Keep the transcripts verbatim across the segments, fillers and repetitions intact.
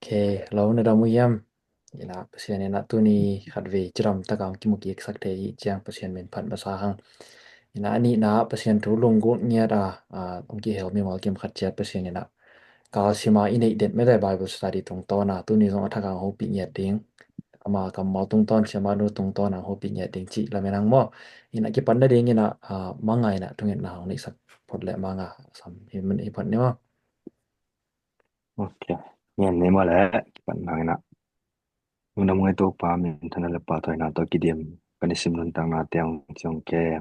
Ok, lo na dam uh hiam? Ina Pasian ina tuni khatvei cidam taka hong kimu kiksak thei hi ciang Pasian min phat masa hang. Ina a nihna Pasian thu lunggulh ngiat a, a, hong kihel mimal kim khat ciat Pasian ina kalsima i neih det mete Bible study tungtawna tuni zong a thak hang hopih ngiat ding. Ama kammal tungtawn siamah nu tungtawn hang hopih ngiat ding cih lamen hang maw. Ina kipan nading ina, a, manga ina thungetna hong neihsak phot le manga sam hi, hi phot ni maw. Ok. Ngian ni maw le kipan nang ina. Lungdam ngai Topa, minthanna le pahtawina tawh kidim kan i sim nuntakna tiang ciong ke.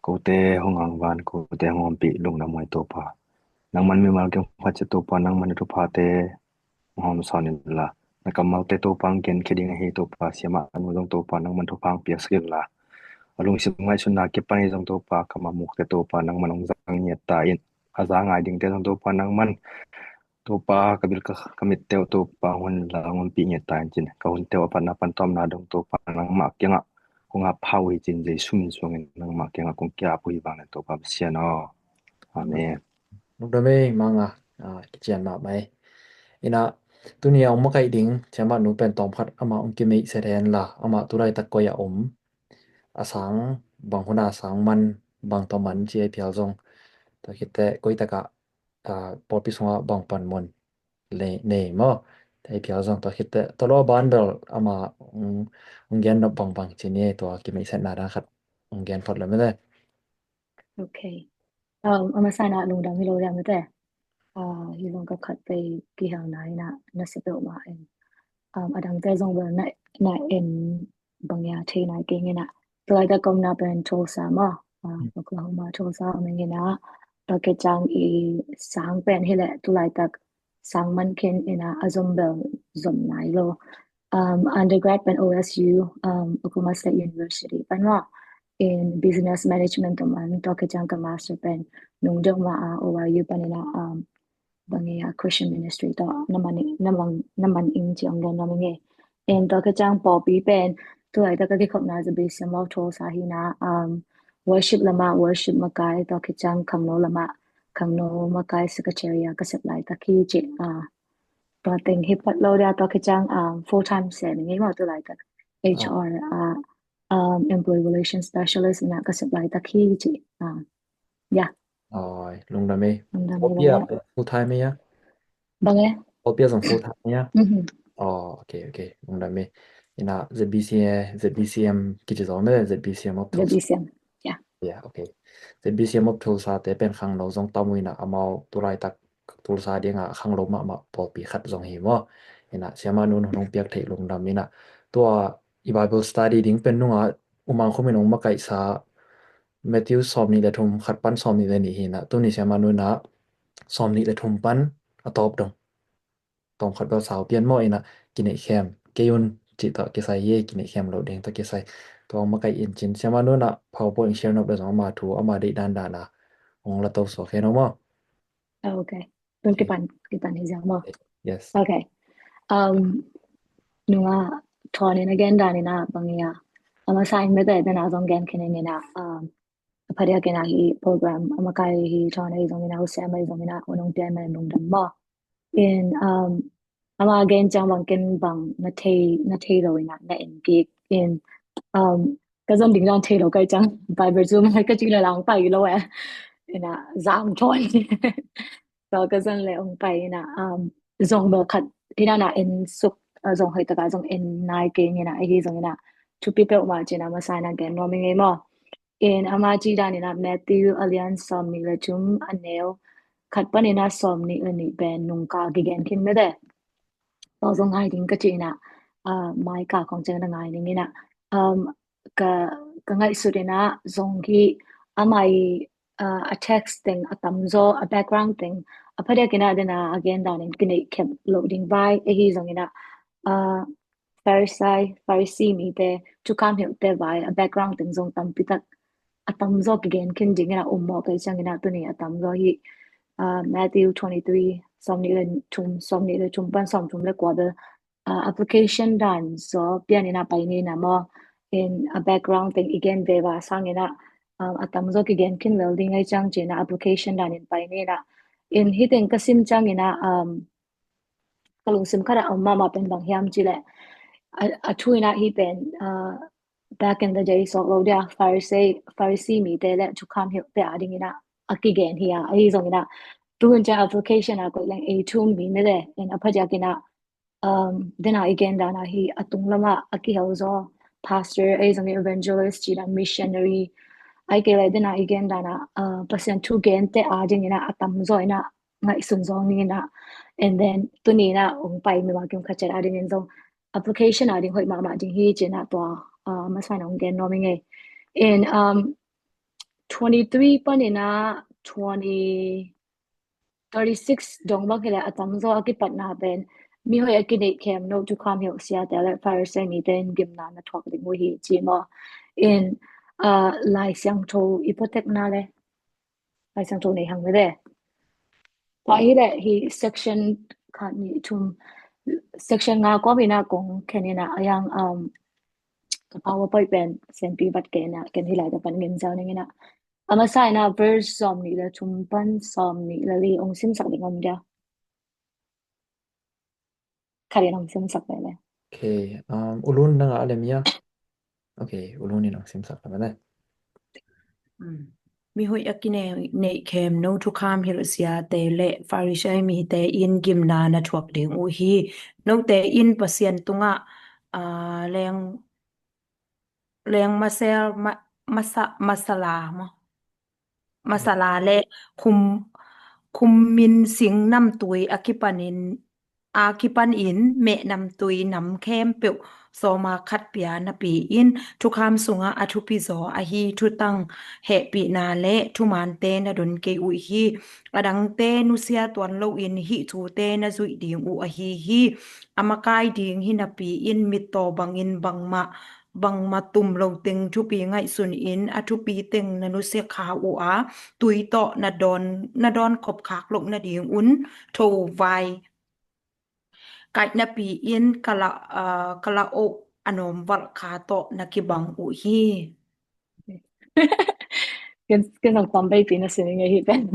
Kote hong angvan, kote hong ompih lungdam ngai Topa. Nangman mimal kim khat ciat Topa, nangman na thuphate hong hawm sawn in la. Na kammalte Topa hong genkhia ding ahi Topa, siamah nu zong Topa, nangman thupha hong piaksak in la. A lungsim ngaihsutna kipan hi zong Topa, ka mamukte Topa, nangman hong zang ngiat ta in. A za ngai dingte zong Topa, nangman Topa, ka bil ka, ka mitte uh Topa, hun la hong ompih ngiat ta in cin. Ka hunte uh a patna pan tawpna dong Topa, nangmah kiangah kong ap uh hi cin, Jesu min suangin nangmah kiangah kong ki-ap uh hi vang le Topa Pasian aw. Amen. Lungdam ei manga, a, kician mahmah ei. Ina tuni a hong makaih ding siamah nu pen tawmkhat amah hong kimeih set hen la, amah tulaitak koi a om, a sang bang hun a sang man, bang tawh man ci ei phial zong. Tua khitte koi takah, a, pawlpi sungah bang panmun le nei maw? Ei phial zong tua khitte tua lo a ban bel ama, mm, hong gen nop bangbang ci ni, tua kimeihsetna dan khat hong gen phot lo mete. Ok. Um, a masa ina lungdam hi lo liam mete. A, hi zong ka khat pei kihelna ina na sepeuh ma en. Um, a dangte zong bel na, na en bang ia thei nai keng ina. Tulaitak ka omna pen Tulsa maw. A, Oklahoma Tulsa om ing ina. Tua ke ciang i sang pen hi le tulaitak sang man khin ina a zom bel zom nai lo. Um, undergrad pen O S U, um, Oklahoma State University pan maw. In business management tawh man, tua ke ciang ka master pen nung deuh ma a O R U pan ina, um, bang ia Christian ministry tawh na man, na man, na man ing ci hong gen nuam ing e. In tua ke ciang pawlpi pen tulaitak ka kikhopna Z B C M of Tulsa hi ina, um, worship lama worship makai, tua ke ciang khangno lama khangno makai secretary a ka sep laitak hi ci, a, tua teng hi phot lo dia, tua ke ciang, um, full time sem ing ei maw tulaitak H R, a, um, employee relations specialist ina ka sep laitak hi ci. A, ya. Oi, lungdam ei. Lungdam ei. Pawlpi ah full time ei a? Bang e? Pawlpi ah zong full time ei a? Mhm. Oh, ok, ok. Lungdam ei. Ina Z B C, Z B C M kici zong mete, Z B C M of Tulsa. Z B C M. Ya. Ya, ok. Z B C M of Tulsa te pen khangno zong tam uh ina amau tulaitak Tulsa dinga khanglo mahmah pawlpi khat zong hi maw. Ina siamah nu in hun hong piak theih lungdam ina. Tua i Bible study ding pen nunga U Mang Khum in hong makaihsa Matthew sawmnih le thum khat pan sawmnih le nih hi ina. Tuni siamah nu ina sawmnih le thum pan a tawp dong tawmkhat bel sau pian maw ina kineih khem kei un cih tawh kisai hi, kineih khem lo ding tawh kisai. Tua hong makaih in cin siamah nu ina PowerPoint share nop le zong ama thu ama deih dandan a hong la to suak hen aw maw. Ok. Tun kipan, kipan hi ziau maw? Yes. Ok. Um, nunga Thawn in a gen dan ina bang ia, a masa in mete dena zong gen khin ing ina, um, a phadiak ina hi program a makai hi Thawn ei zong ina, Husem ei zong ina, unong piai man lungdam maw. In, um, ama gen ciang bang ken bang na thei, na thei lo ina na en kik in, um, ka zon ding zong thei lo kai ciang Bible Zoom ka cik le lang pai lo e. Ina zang Thawn. So ka zon le ong pai ina, um, zong bel khat ina na en suk, uh, zong hoih taka zong en nai keng ina, ahi zong ina thupi peuhmah cina masa ina gen nuam ing ei maw. In ama ci dan ina Matthew a lian sawmnih le thum a neu khat pan ina sawmnih le nih pen nungka kigen khin mete. Tua zong ngai ding ka ci ina, uh, maika khong ciang na ngai ding ina, um, ka, ka ngaihsut ina zong hi amai, uh, a text teng a tamzaw, a background teng a phadiak ina dena a gen dan in kineih khem lo ding vai ahi zong ina, uh, Pharisai, Pharisee mite, thukham hilhte vai a background teng zong tampi tak a tamzaw kigen khin ding ina um maw kai ciang ina tuni a tamzaw hi, uh, Matthew twenty-three, sawmnih le thum, sawmnih le thum pan sawmthum le kua bel, uh, application dan zaw pian ina pai ni ina maw. In a background teng i gen ve va sang ina, um, a tamzaw kigen khin lel ding ai ciang cina application dan in pai ni ina. In hi teng ka sim ciang ina, um, ka lungsim khat a om mahmah pen bang hiam cih leh, a, a thu in ah hih pen, uh, back in the day sawk lo dia, Pharisee, Pharisee mite le thukham hilhte a ding in ah a kigen hi a, ahi zongin ah tuhun ciang application a koih leng ei thu um hi mede, in a phadiak in ah, um, den a i gen dan a hih a tung lam ah a kihel zaw pastor, ahi zongin evangelist cih dan, missionary, ahih kei leh den a i gen dan a, uh, Pasian thu gente a ding in ah a tam zaw in ah ngaihsun zaw ning in ah, and then tuni in ah hong pai mimal kim khat ciat a ding in zong application a ding hoih mahmah ding hi ci in ah tua, uh, masa in ah hong gen nuam ing ei. In, um, twenty-three pan in ah twenty, thirty-six dong bang hi leh a tam zaw a kipatna pen mihoih a kineih khem no thukham hilh siate le Pharisee mite in gimna na thuak ding uh hi ci maw. In, uh, Lai Siangtho i phuakna le Lai Siangtho nei hang mede. Tua hi leh hih section khat, nih, thum, section nga kawm in ah kong khen in ah, a yang, um, ka PowerPoint pen senpi vat kei in ah ken hih lai tawh pan ngim ziau ning in ah. A masa in ah verse sawmnih le thum pan sawmnih le li hong simsak ding om dia. Khat in hong simsak ve le. Okay, um, U Lun na ngah leh mia. Okay, U Lun in hong simsak leh mia. Mm. Mihoih a kineih khem no thukham hilh siate le Pharisee mite in gimna na thuak ding uh hi. Note in Pasian tungah, ah, leng, leng masel, ma, masa, masala maw, masala le khum, khum min sing namtui a kipanin, a kipanin meh namtui nam khempeuh sawma khat pia napi in thukham sungah a thupi zaw ahi thutang, hehpihna le thumante na don kei uh hi. A dangte nusia tuan loin hih thute na zuih ding uh ahi hi. A makai ding hi napi in mittaw bangin bangmah, bangmah tum lo teng thupi ngaihsun in a thupi teng na nusia kha uh a, tui tawh na dawn, na dawn khop khak loh nading un thovai kaih napi in kala, ah, kala oh a nawm valh kha tawh na kibang uh hi. Ken, ken zong pambai pi na sin ing ei hih pen.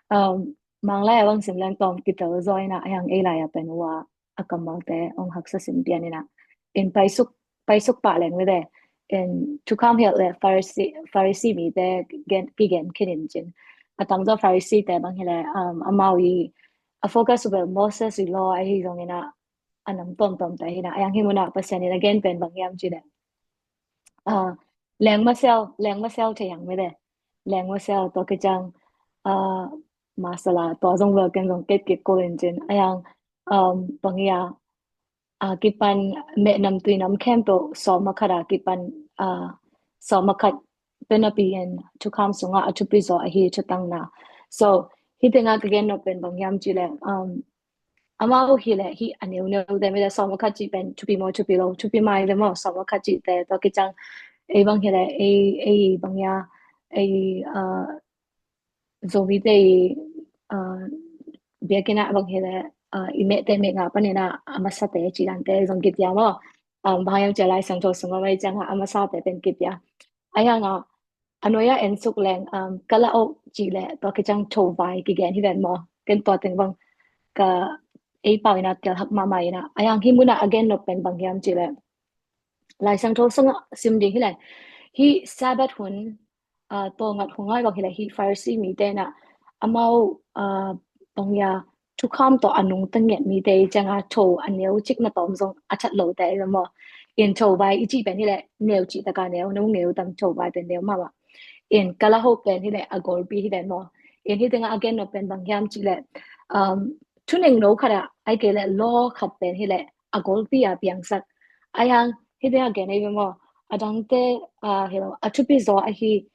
Um, Manglai a bang sim leng tawm kitel zaw in ah, a yang ei lai a pen uh a a kammalte hong haksa sim pian in ah. In paisuk, paisuk pah leng mede. In thukham hilh le Pharisee, Pharisee mite gen, kigen khin in cin. A tam zaw Pharisee te bang hi leh, um, amau i a focus uh bel Moses i law ahi zongin ah, a nam tawmtawm te hi in ah, a yang hih mun ah Pasian in a gen pen bang hiam cih leh, uh, leng masel, leng masel thei hang mede. Leng masel tua kiciang, uh, masala tua zong bel ken zong ket kik ko in cin. A yang, um, bang hi a, a kipan meh namtui nam khempeuh sawma khat a kipan, a, sawma khat pia napi in thukham sungah a thupi zaw ahi thutang na. So hih tengah ka gen nop pen bang hiam cih leh, um, amau hi leh hih a neuneu te mede, sawma khat cih pen thupi maw thupi lo, thupi mai ve maw, sawma khat cih te tua kiciang ei bang hi leh ei, ei bang hi a, ei, uh, Zomite i, uh, biakinn ah bang hi leh, uh, i mehte meh ngah panin ah a masate cih dante zong kipia maw. Um, bang hiam cih leh Lai Siangtho sungah mah i ciangah a masate pen kipia. A yang ah, a nuai ah en suk leng, um, kala oh cih leh tua kiciang thovai kigen hi ven maw. Ken tua teng bang ka ei pau in ah tel hak mahmah in ah. A yang hih mun ah a gen nop pen bang hiam cih leh, Lai Siangtho sungah sim ding hi leh, hih Sabbath hun, uh, tawlngat hun ngai bang hi leh hih Pharisee mite in ah amau, uh, bang hi a, thukham tawh a nungta ngiat mite i ciangah tho a neu cik na tawm zong a that lote i ve maw. In thovai i cih pen hi leh neu cih taka neu, neu ngeu tam, thovai pen neu mahmah. In kala hoh pen hi leh a golpi hi ven maw. In hih tengah a gen nop pen bang hiam cih leh, um, thunengno khat ah, ahih kei leh law khat pen hi leh a golpi a piangsak. A yang hih tengah gen ei ve maw. A dangte, uh, hi lo, a thupi zaw ahi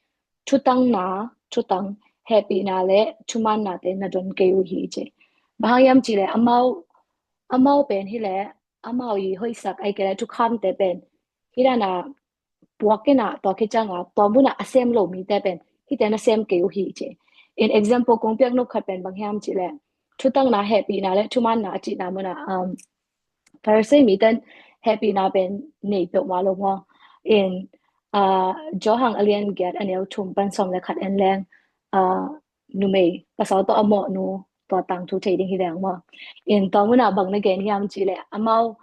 thutang na, thutang, hehpihna le thumaanna te na don kei uh hi ci. Bang hang hiam cih leh amau, amau pen hi leh, amau i hoihsak ahih kei leh thukhamte pen hi dan a puak in ah, tua kiciang ah tua mun ah a sem lo mite pen hihte na sem kei uh hi ci. In example kong piak nop khat pen bang hiam cih leh, thutang na, hehpihna le thumaanna a cihna mun ah, um, Pharisee mite in hehpihna pen nei peuhmah lo maw. In, uh, Johan a lian giat a neu thum pan sawm le khat en leng, uh, numei pasal tawh a mawhnu tua tangthu thei ding hi veng maw. In tua munah bang na gen hiam cih leh amau,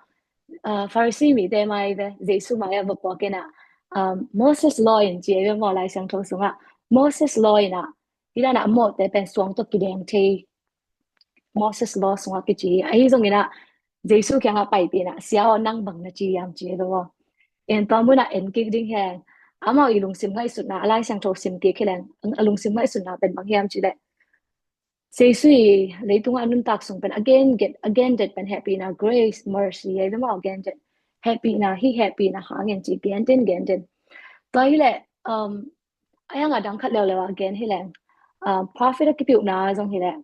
uh, Pharisee mite mai ve, Jesu mai a va puak inah, um, Moses law in ci ei ve maw, Lai Siangtho sungah Moses law inah hi dan a mawhte pen suang tawh kideng thei, Moses law sungah kici hi. Ahi zongin ah Jesu kiangah paipih inah, Sia aw, nang bang na ci hiam ci ei ve maw. In tua munah en kik ding hi leng, amau i lungsim ngaihsutna, a Lai Siangtho sim kik hi leng, a lungsim ngaihsutna pen bang hiam cih leh Jesu i leitungah a nuntak sung pen a gen det, a gen det pen hehpihna, grace, mercy, ei ve maw, a gen det. Hehpihna, hih hehpihna hangin ci gen den, gen den. Tua hi leh, um, a hiang a dang khat leuleu a gen hi leng, um, prophet a kipiuhna zong hi leh,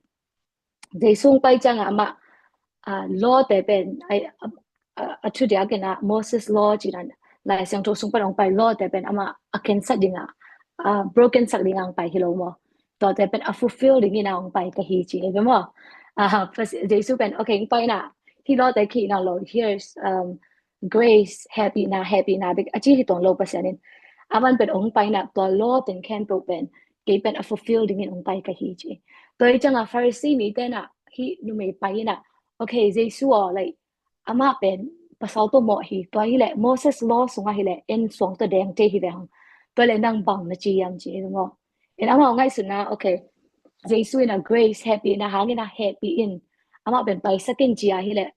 Jesu hong pai ciangah amah, ah, lawte pen, ai, a, a, a thudiak inah Moses law ci dan, Lai Siangtho sung pan hong pai lawte pen amah a khensat dingah, ah, broken sak dingah hong pai hi lo maw. Tuate pen a fulfill dingin ah hong pai ka hi ci ei ve maw. Ah, Jesu pen, okay, hong pai inah, hih lawte khih nawn lo, here's, um, grace, hehpihna, hehpihna bek a ci hi tuan lo Pasian in. Aman pen hong pai inah tua law teng khempeuh pen kei pen a fulfill dingin hong pai ka hi ci. Tua hi ciangah Pharisee mite inah hih numei pai inah, okay, Jesu aw, like, amah pen pasal tawh mawh hi, tua hi leh Moses law sungah hi leh en suang tawh deng thei hi ve hang. Tua leh nang bang na ci hiam ci ei ve maw. In amau ngaihsutna, okay, Jesu inah grace, hehpihna hangin ah hehpih in, amah pen paisak in ci a hi leh,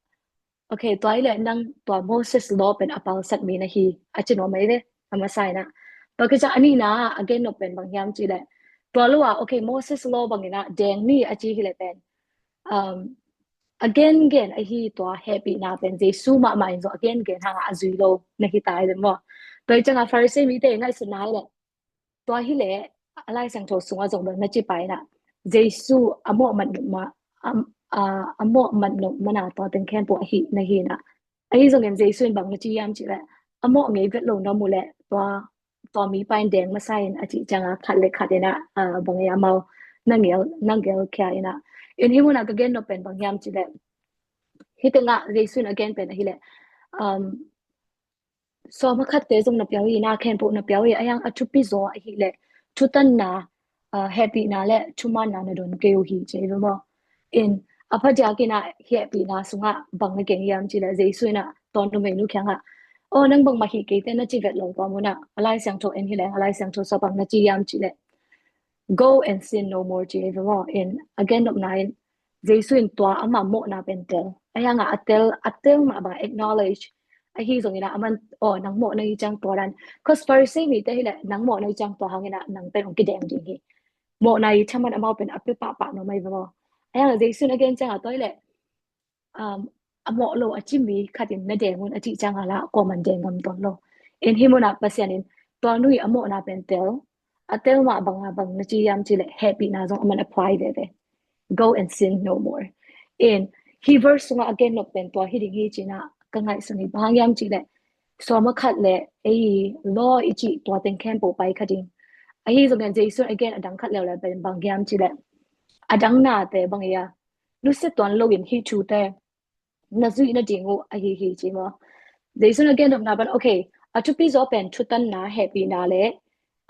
okay, tua hi leh nang tua Moses law pen a palsat mi na hi, a ci nuam mai ve, a masa inah. Tua kiciang a nihna a gen nop pen bang hiam cih leh, tua lo ah, okay, Moses law bang inah deng ni a ci hi leh pen, um, a gengen ahi tua hehpihna pen Jesu mahmah in zong a gengen hangah a zui lo na hi ta ei ve maw. Tua hi ciangah Pharisee mite ngaihsutna hi leh, tua hi leh a Lai Siangtho sungah zong bang na ci pai inah, Jesu a mawh mat nop ma, a, a, a mawh mat nop mana tua teng khempeuh ahi na hi inah. Ahi zongin Jesu in bang na ci hiam cih leh, a mawh ngei vet lo na mu leh tua, tua mipa in deng masa in a cih ciangah khat le khat inah, ah, bang ei amau na gel, na gelkhia inah. In hih munah ka gen nop pen bang hiam cih leh, hih tengah Jesu in a gen pen ahi leh, um, sawm a khatte zong na pia uh hi, na khempeuh na pia uh hi, a hiang a thupi zaw ahi leh thutanna, ah, hehpihna le thumaanna na don kei uh hi ci ei ve maw. In a phadiak inah hehpihna sungah bang na gen hiam cih leh Jesu inah tua numeinu kiangah, aw, nang bangmah hih keite na ci vet lo, tua munah a Lai Siangtho en hi leng, a Lai Siangtho sungah bang na ci hiam cih leh, go and sin no more ci ei ve maw. In a gen nopna in Jesu in tua amah mawhna pen tel, a hiangah a tel, a tel mah bang acknowledge ahi zongin ah aman, aw, nang mawh na hi ciang tua dan. Cause Pharisee mite hi leh nang mawh na hi ciang tua hangin ah nang pen hong kideng ding hi. Mawhna i thaman amau pen a pia pahpah nuam mai ve maw. A hiangah Jesu in a gen ciangah tua hi leh, um, a mawh lo a ci mi khat in na deng un a cih ciangah lah kuaman deng ngam tuan lo. In hih munah Pasian in tua nu i a mawhna pen tel, a tel mah bangah bang na ci hiam cih leh hehpihna zong aman apply veve. Go and sin no more. In hih verse sungah a gen nop pen tua hi ding hi ci-in ah ka ngaihsun hi. Bang hang hiam cih leh sawm a khat le ei law i cih tua teng khempeuh pai kha ding. Ahi zongin Jesu in a gen a dang khat leuleu pen bang hiam cih leh a dang nate bang hi a, nusia tuan loin hih thute na zuih nading uh ahi hi ci maw. Jesu in a gen nopna pen, okay, a thupi zaw pen thutanna, hehpihna le,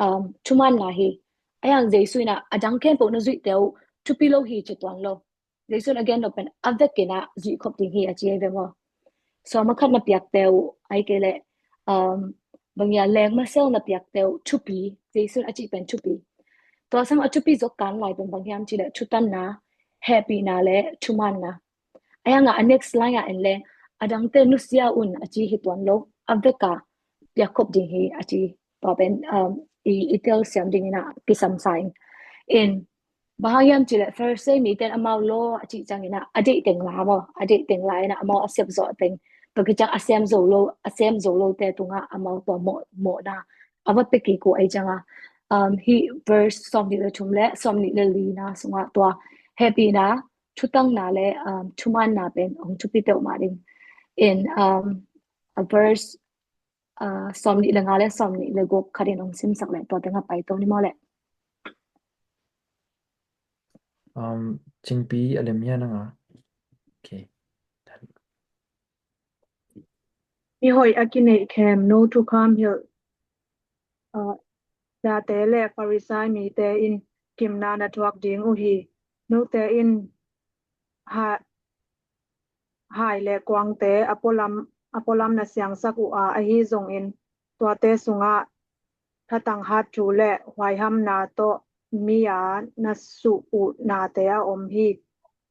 um, thumaanna hi. A hiang Jesu in ah a dang khempeuh na zuihte uh thupi lo hi ci tuan lo. Jesu in a gen nop pen a vekin ah zuih khop ding hi a ci ei ve maw. Sawm a khat na piakte uh, ahih kei leh, um, bang hi a, lengmasel na piakte uh thupi, Jesu in a cih pen thupi. Tua sang a thupi zaw kan lai pen bang hiam cih leh thutanna, hehpihna le thumaanna. A hiang ah a next line ah en leng, a dangte nusia un a ci hi tuan lo, a vek a piak khop ding hi a ci. Tua pen, um, i, i telsiam dingin ah kisam sa ing. In, bang hang hiam cih leh Pharisee mite in amau law a cih ciangin ah a deih teng la maw, a deih teng la in ah amau a sep zawh teng. Tua kiciang a sem zo lo, a sem zo lote tungah amau tua mawh, mawhna a va pia kik uh ahih ciangin, um, hih verse sawmnih le thum le sawmnih le lina sungah tua hehpihna, thutanna le, um, thumaanna pen hong thupi peuhmah ding. In, um, a verse, uh, sawmnih le nga le sawmnih le guk khat in hong simsak leh tua tengah pai to ni maw leh. Um, Cingpi a lem hia nang a. Okay. Mihoih a kineih khem, no thukham hilh, uh, date le Pharisee mite in gimna na thuak ding uh hi. Note in ha, hai le kuangte a pualam, a pualam na siangsak uh a, ahi zongin tuate sungah thatang hat thu le huaihamna tawh mi-a na suh uh nate a om hi.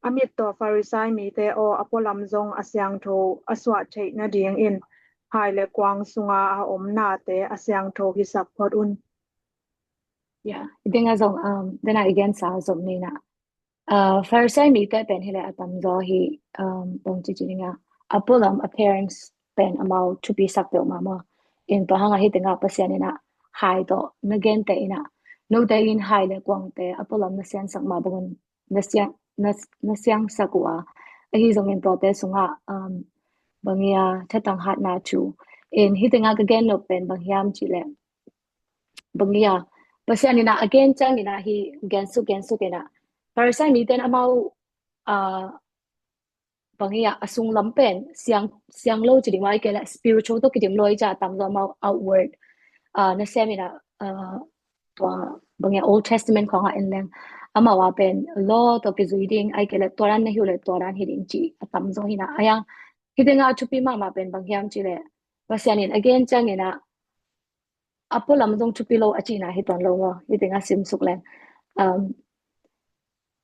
A mit tawh Farisai mite aw, a pualam zong a siangtho a suah theih nadingin hai le kuang sunga a om nate a siangtho hisak phot un. Ya, i dinga zong, um, dena i gensa zom nina. Uh, Farisai mite pen hi le a tamzaw hi, um, bang ci ci dinga, a pualam appearance pen amau thupi sak peuh mah maw. In tua hanga hi dinga Pasian ina hai tawh na gente ina, note in hai le kuangte a pualam na siangsak mah bangun na siang, na, na siangsak uh a, ahi zongin tuate sungah, um, bangia thatang hatna thu. In hi dinga ka gen nop pen bang hiam ci le, bangia Pasian ina a gen ciang ina hi, gen suk, gen suk ina Farisai mite in amau, uh, bangia a sunglam pen siang, siang lo ci ding, ai kei le spiritual tawh kidim lo i ca, a tamzaw amau outward, uh, na sem ina, uh, tua bangia Old Testament khawng a en leng amau a pen law tawh kizui ding, ai kei le tua dan na hi uh le tua dan hi ding ci a tamzaw hi na. Ayang hi dinga a thupi mahmah pen bang hiam ci le, Pasian in a gen ciang ina a pualam zong thupi lo a cihna hi tuan lo maw. Hi dinga sim suk leng, um,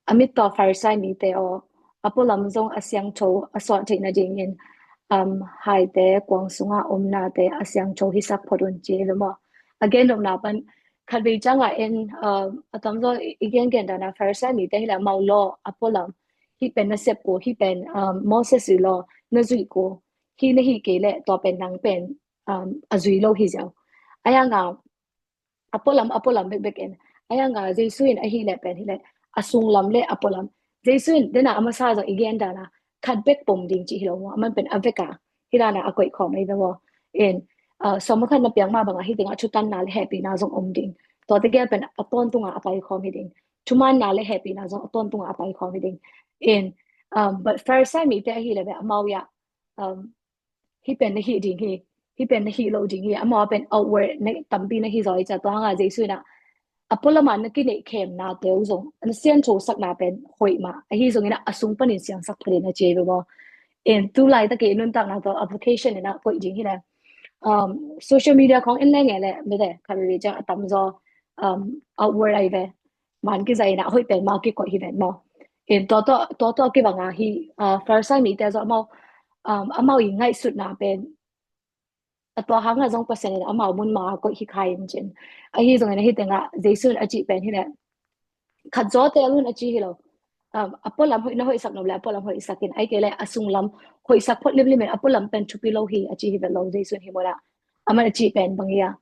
a mit tawh Farisai mite aw, a pualam zong a siangtho a suah theih nadingin, um, haite kuang sunga omnate a siangtho hisak phot un ci hi ve maw. A gen nopna pan khat vei cianga en, um, a tamzaw i gen gen dana Farisai mite hi le amau law, a pualam, hi pen na sep ko, hi pen, um, Moses i law na zuih ko, hi na hi kei le tua pen nang pen, um, a zui lo hi ziau. Ayanga a pualam, a pualam bekbek in, ayanga Jesu in ahi le pen hi le a sunglam le a pualam. Jesu in dena a masa zong i gen dana khat bek pom ding ci hi lo maw. Aman pen a veka hi dana a koih khawm ahi ve maw. In, uh, sawm khat na piak mah banga hi dinga thutanna le hehpihna zong om ding. Tuate gel pen a tawntunga a pai khawm hi ding. Thumaanna le hehpihna zong a tawntunga a pai khawm hi ding. In, um, but Farisai mite ahi le ve amau ia, um, hi pen na hi ding hi, hi pen na hi lo ding hi, amau pen outward na tampi na hi zaw i ca, tua hanga Jesu ina a pualama na kineih khemna teu zong na siangtho sakna pen hoih mah, ahi zongina a sung panin siangsak phatin a ci ve maw. In tu laitak i nuntakna tawh application ina koih ding hi le, um, social media khawng en lenge le mite khat vei ciang a tamzaw, um, outward ai ve, man kizaina hoih pen ma kikoih hi ven maw. In tua tua, tua tua kibanga hi, uh, Farisai mite zong amau, um, amau i ngaihsutna pen a tua hanga zong Pasian in amau mun ma koih hi khai in cin. Ahi zongin ahi tenga Jesu in a cih pen hi le khat zaw te alun a ci hi lo. Um, a pualam hoih na hoihsak nop le a pualam hoihsak in, ai kei le a sunglam hoihsak phot limlim in a pualam pen thupi lo hi a ci hi vet lo Jesu in hi mawna. Aman a cih pen bang ia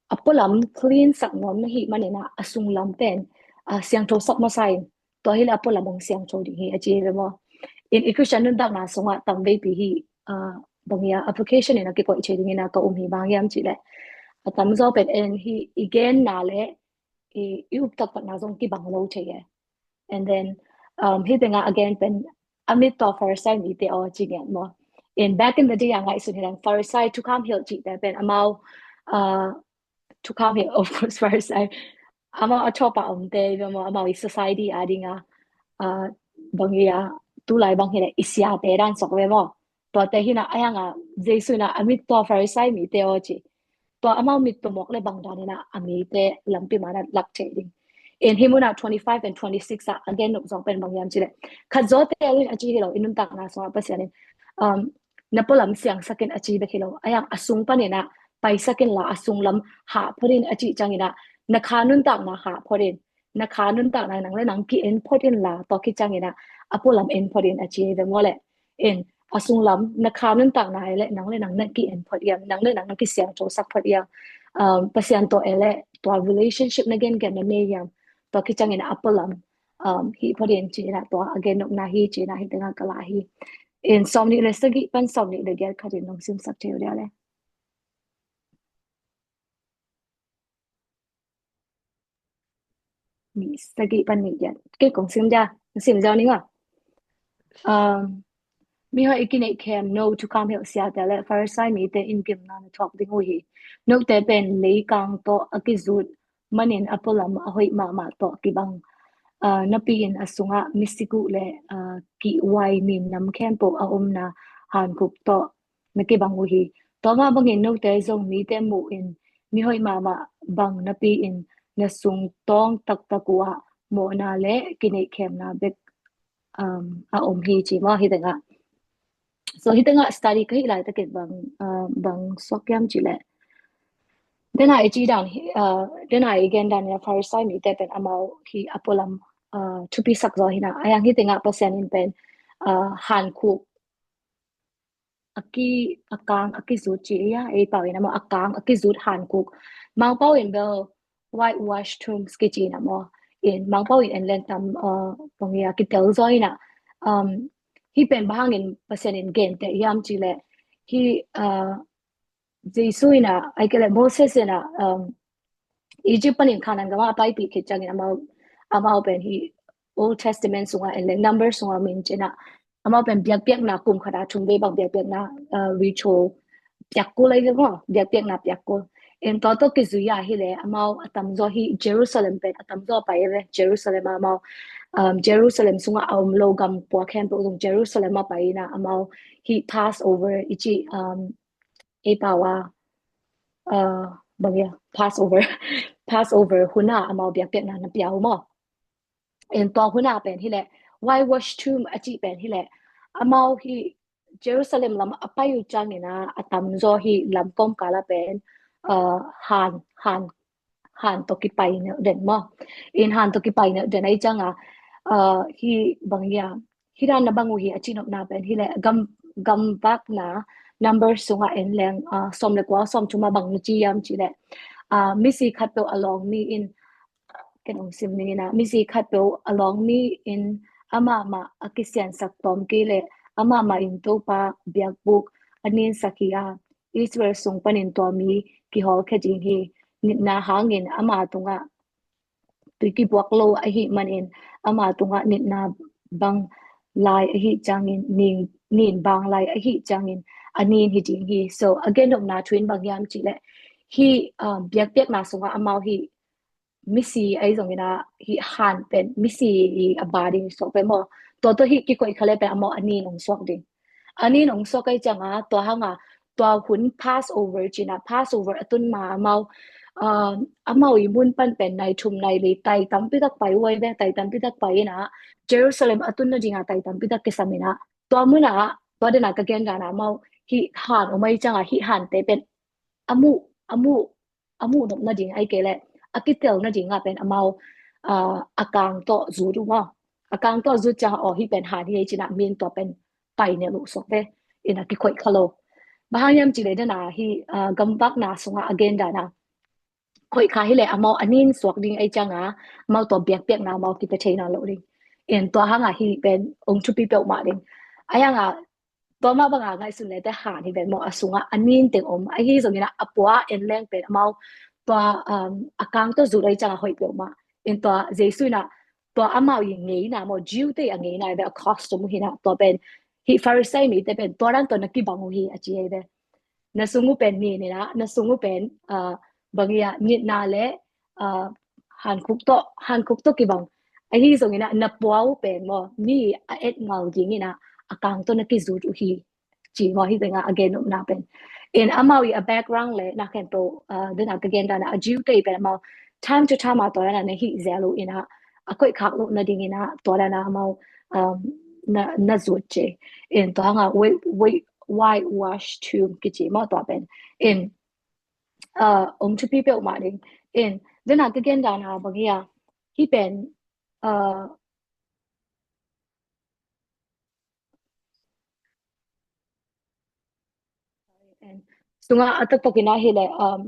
a pualam clean sak nuam na hi manina a sunglam pen, uh, siangtho sak masa in, tua hi le a pualam hong siangtho ding hi a ci hi ve maw. In i Christian nuntakna sungah tamveipi hi, uh, bang ia application ina kikoih thei dingina ka um hi bang hiam ci le a tamzaw pen en hi i genna le i, i uptak patna zong kibang lo thei e. And then, um, hi tenga again pen a mit tawh Farisai mite aw ci ngiat maw. In back in the day a ngaihsun hi lang Farisai thukham hilh cihte pen amau, uh, thukham hilh, of course, Farisai amau a thawpa omte ve maw, amau i society a dinga, uh, bang ia tu lai bang hi le i siate dan sok ve maw. Tuate hina ayanga Jesu ina a mit tawh Farisai mite aw ci. Tua amau mit tumawk le bang danina a mite lampi mana lak thei ding. In hi muna twenty-five and twenty-six a again nop zong pen bang hiam ci le khat zaw te alun a ci hi lo i nuntakna sungah Pasian in, um, na pualam siangsak in a ci bek hi lo. Ayang a sung panina paisak in la a sunglam hah phot in a cih ciangina na kha nuntakna hah phot in, na kha nuntakna nang le nang ki en phot in la tua ki ciangina a pualam en phot in a ci hi ve maw le. In a sunglam na kha nuntakna le nang le nang na ki en phot iam, nang le nang na ki siangtho sak phot iam, um, Pasian tawh e le tua relationship na gen gen na me iam, tua ki ciangina a pualam, um, hi phot in cina tua a gen nopna hi cina hi tenga ka la hi. In sawm nih le sagih pan sawm nih le giat khatin nong sim sak thei uh dia le. Nih sagih pan nih giat. Kei kong sim dia, sim dia ning a. Um, mihoih i kineih khem no thukham hilh siate le Farisai mite in gimna na thuak ding uh hi. Note pen leikang tawh a kizut manin a pualam a hoih mahmah tawh kibang. uh, napi in a sungah misik uh le uh, kihhuai ninnam khempeuh a omna hankhuk tawh na kibang uh hi. Tua mah bangin note zong mite muh in mihoih mahmah bang napi in na sung tawng taktak uh ah mawhna le kineihkhemna bek um, a om hi ci maw hi tengah. So hi tengah study ka hih lai takit bang uh, bang suak kiam ci le. Dena i ci dan hi uh, dena i gen dan hi a Farisai mite pen amau hi a pualam uh, thupi sak zaw hi na. A yang hi tengah Pasian in pen uh, hankhuk a ki a kang a kizut ci ia ei pau in amau a kang a kizut hankhuk. Mangpau in bel whitewash tombs kici na maw. In Mangpau in en len tam uh, pang ia kitel zaw hi na. Um, hi pen bang hangin Pasian in gen te hiam ci le hi uh, Jesu in a ai ke le Moses in a um, Egypt panin Canaan gama a paipih khit ciangin amau amau pen hi Old Testament sungah en le Numbers sungah min cina amau pen biakpiakna kum khata thum vei bang biakpiakna uh, ritual piak kul ai le maw biakpiakna piak kul. En tua tawh kizui a hi le amau a tamzaw hi Jerusalem pen a tamzaw pai ve Jerusalem amau um, Jerusalem sungah a om lo gam pua khempeuh zong Jerusalem a pai ina amau hi Passover i ci um, ei pau a uh, bang ia Passover Passover huna amau biakpiakna na piau maw. En tua huna pen hi le whitewash tomb a ci pen hi le amau hi Jerusalem lam a pai uh ciangin a a tamzaw hi lam kawmkal a pen uh, han han han tawh kipai neuh den maw. In han tawh kipai neuh den ai cianga uh, hi bang ia hi dan na bang uh hi a cinopna pen hi le gam gam vakna number sungah en leng uh, som le kua som thuma bang na ci iam ci le uh, misi khat peuh a lawng mi in ken ong sim ning ina misi khat peuh a lawng mi in amah mah a kisiansak tawm kei le amah mah in Topa biakbuk a ninsak hi a Israel sung panin tua mi kihawlkhia ding hi. Nitna hangin ama tungah tui kibuak lo ahi manin ama tungah nitna bang lai ahi ciangin nin, nin bang lai ahi ciangin a nin hi ding hi. So a gen nopna thu in bang hiam ci le hi uh, biakpiakna sungah amau hi misi ahi zongin a hi han pen misi i a ba ding suak pen maw. Tua tawh hi kikoih kha le pen amau a nin ong suak ding. A nin ong suak ahi cianga tua hanga tua hun Passover cina Passover a tun ma amau uh, amau i mun pan pen nai thum nai li tai tampi tak pai uai ve tai tampi tak pai ina Jerusalem a tun na dinga tai tampi tak kisam ina tua muna tua dena ka gen dana amau hi han om ahi cianga hi han te pen amu amu amu nop na ding ai ke le a kitel na dinga pen amau uh, a kang tawh zut uh maw. A kang tawh zut cianga aw hi pen han hi ahi cina min tua pen pai ne luh sok ve ina kikoih kha lo. Bang hang hiam ci le dena hi uh, gamvakna sunga a gen dana koih kha hi le amau a nin suak ding ahi cianga amau tua biakpiakna amau kipia theina lo ding. En tua hanga hi pen ong thupi peuhmah ding. Ahi hanga tua mah banga ngaihsun le te han hi pen maw a sunga a nin teng om ahi zongina a pua en leng pen amau tua um, a kang tua zut ahi cianga hoih peuhmah. En tua Jesu ina tua amau i ngeina maw Jew te a ngeina ve a custom hina tua pen hi Farisai mi te pen tua dan tua na kibang uh hi a ci hi ve. Na sung uh pen ni nina na sung uh pen uh, bang ia nitna le uh, hankhuk to hankhuk to kibang ahi zongina na pua uh pen maw mi a et ngal dingina a kang to na kizut uh hi. Ci maw hi zenga a gen nopna pen. In amau i a background le na khen to uh, dena ka gen dana a Jew te pen amau time to time a to na na hi zelu ina a koih khak lo na dingina to na amau um, na na zut ce. In to nga wait wait whitewash tomb kici maw to pen. In uh, ong thupi peuhmah ding. In dena ka gen dana bang ia hi pen uh, sunga a taktak ina hi le um,